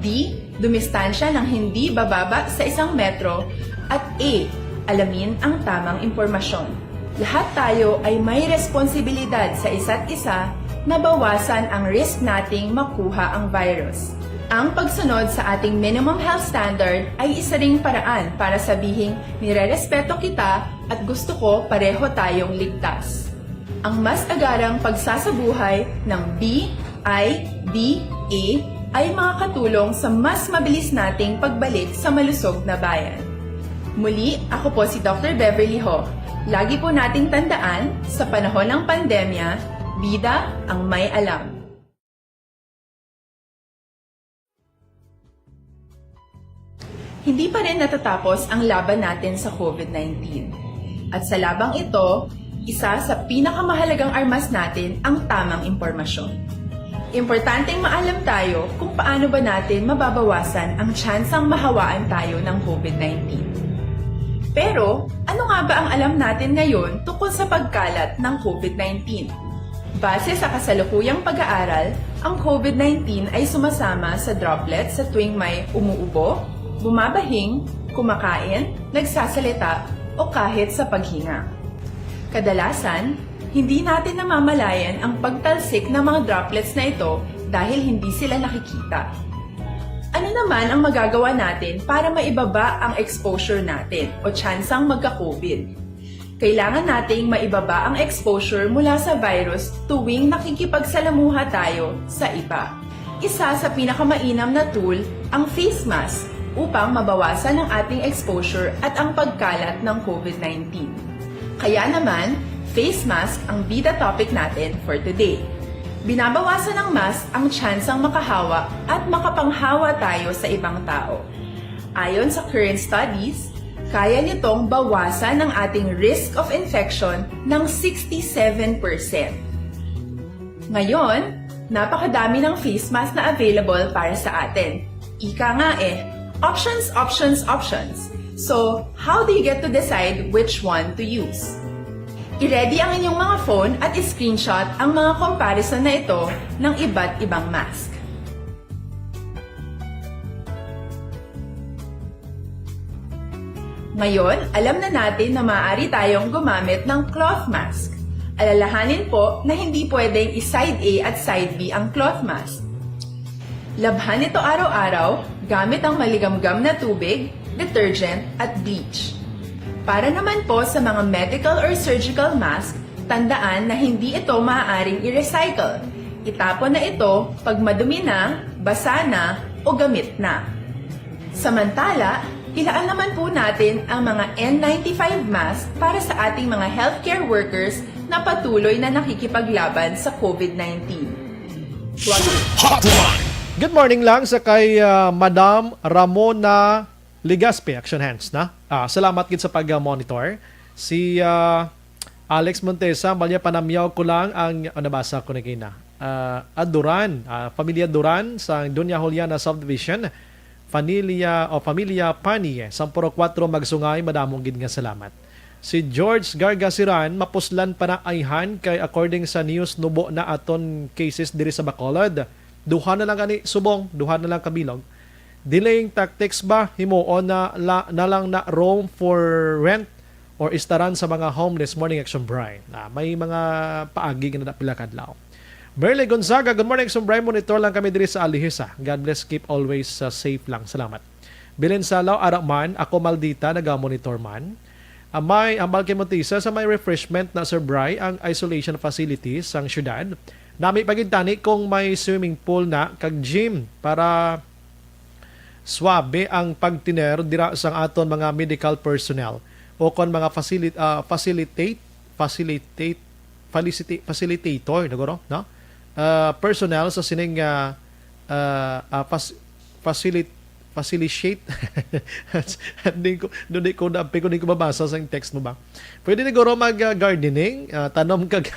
D, dumistansya ng hindi bababa sa isang metro. At E, alamin ang tamang impormasyon. Lahat tayo ay may responsibilidad sa isa't isa na bawasan ang risk nating makuha ang virus. Ang pagsunod sa ating minimum health standard ay isa ring paraan para sabihing nirerespeto kita at gusto ko pareho tayong ligtas. Ang mas agarang pagsasabuhay ng B I D A ay makakatulong sa mas mabilis nating pagbalik sa malusog na bayan. Muli, ako po si Doctor Beverly Ho. Lagi po nating tandaan, sa panahon ng pandemya, bida ang may alam. Hindi pa rin natatapos ang laban natin sa COVID nineteen. At sa labang ito, isa sa pinakamahalagang armas natin ang tamang impormasyon. Importanteng maalam tayo kung paano ba natin mababawasan ang tsansang mahawaan tayo ng COVID nineteen. Pero, ano nga ba ang alam natin ngayon tungkol sa pagkalat ng COVID nineteen? Base sa kasalukuyang pag-aaral, ang COVID nineteen ay sumasama sa droplets sa tuwing may umuubo, bumabahing, kumakain, nagsasalita, o kahit sa paghinga. Kadalasan, hindi natin namamalayan ang pagtalsik ng mga droplets na ito dahil hindi sila nakikita. Ano naman ang magagawa natin para maibaba ang exposure natin o tsansang magka-COVID? Kailangan nating maibaba ang exposure mula sa virus tuwing nakikipagsalamuha tayo sa iba. Isa sa pinakamainam na tool ang face mask upang mabawasan ang ating exposure at ang pagkalat ng COVID nineteen. Kaya naman, face mask ang bida topic natin for today. Binabawasan ng mask ang tsansang makahawa at makapanghawa tayo sa ibang tao. Ayon sa current studies, kaya nitong bawasan ang ating risk of infection ng sixty-seven percent. Ngayon, napakadami ng face mask na available para sa atin. Ika nga eh, options, options, options. So, how do you get to decide which one to use? I-ready ang inyong mga phone at i-screenshot ang mga comparison na ito ng iba't ibang mask. Ngayon, alam na natin na maaari tayong gumamit ng cloth mask. Alalahanin po na hindi pwedeng i-side A at side B ang cloth mask. Labhan ito araw-araw gamit ang maligamgam na tubig, detergent, at bleach. Para naman po sa mga medical or surgical mask, tandaan na hindi ito maaaring i-recycle. Itapon na ito pag madumi na, basa na, o gamit na. Samantala, ilaan naman po natin ang mga N ninety-five mask para sa ating mga healthcare workers na patuloy na nakikipaglaban sa COVID nineteen. Hotline. Good morning lang sa kay, ah, Madam Ramona Legaspi, action hands na. Ah, salamat gid sa pag-monitor. Si, ah, Alex Montesa, Malia Panamyaw ko lang ang, oh, nabasa ko na gina. Ah, ah, Duran, ah, Familia Duran sa Doña Juliana Subdivision, Familia, o Familia Pani, Sampuro Cuatro, Magsungay, madamo gid nga salamat. Si George Gargasiran, mapuslan pa na ayhan kay according sa news, nubo na aton cases diri sa Bacolod. Duha na lang gani subong, duha na lang kabilog. Delaying tactics ba? Himuon na, la, na lang na room for rent or istaran sa mga homeless. Morning, Action Brian. Ah, may mga paagi nga nadapila kadlaw. Merle Gonzaga, good morning, Action Brian. Monitor lang kami diri sa Alihis, ah. God bless, keep always, ah, safe lang. Salamat. Belen Salaw, ara man, ako Maldita, naga-monitor man. Ah, may hambal kay Montisa sa may refreshment na, Sir Bry, ang isolation facilities sang syudad. Nami pa gid tani kung may swimming pool na kag gym para swabe ang pagtiner dira sang aton mga medical personnel o kon mga facili-, ah, facilitate, facilitate, falicita-, facilitator, naguro, no? ah, personnel sa sining, ah, ah, ah, fas-, facili-, facilitate. Hindi ko, hindi ko na, hindi ko mabasa sa text mo ba? Pwede na guro mag, ah, gardening, ah, tanom kag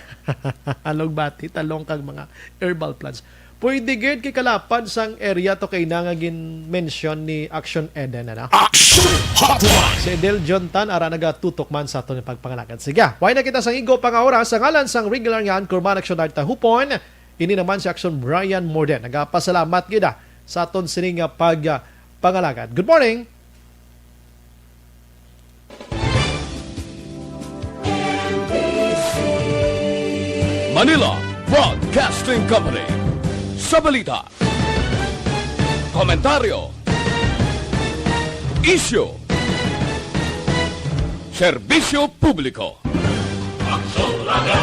alugbati, talong kag mga herbal plants. Pwede gid kay kalapad sang area to kay na nga gin-mention ni Action Eden, ano? Action Hotline! Si Edel Jontan, ara nagatutok man sa aton nga pagpangalagad. Sige, way na kita sang igo pa nga oras. Sa ngalan sang regular nga anchorman, Action Art Tahupon, ini naman si Action Brian Morden. Nagapasalamat gid, ah, sa aton sini nga pag, ah, pangalagad. Good morning! Manila Broadcasting Company. Sa balita, komentaryo, isyu, serbisyo publiko. Aksyon Radio.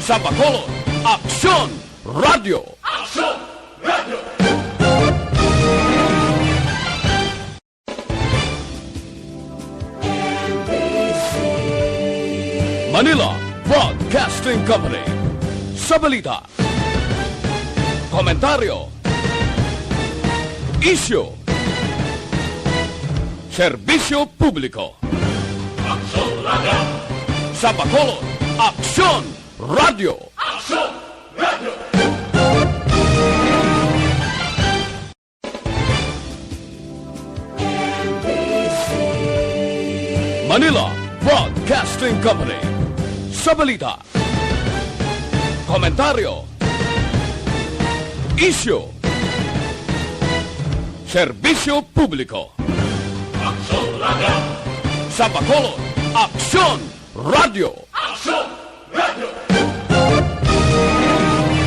Sa Bacolod, Aksyon Radio. Aksyon Radio. Manila Broadcasting Company. Sa balita, komentaryo, isyu, serbisyo publiko. Aksyon Radio. Sa Bacolod, Aksyon Radio. Aksyon Radio. Manila Broadcasting Company. Sa balita, komentaryo, isyu, serbisyo publiko. Aksyon Radio. Sa Bacolod, Aksyon Radio. Aksyon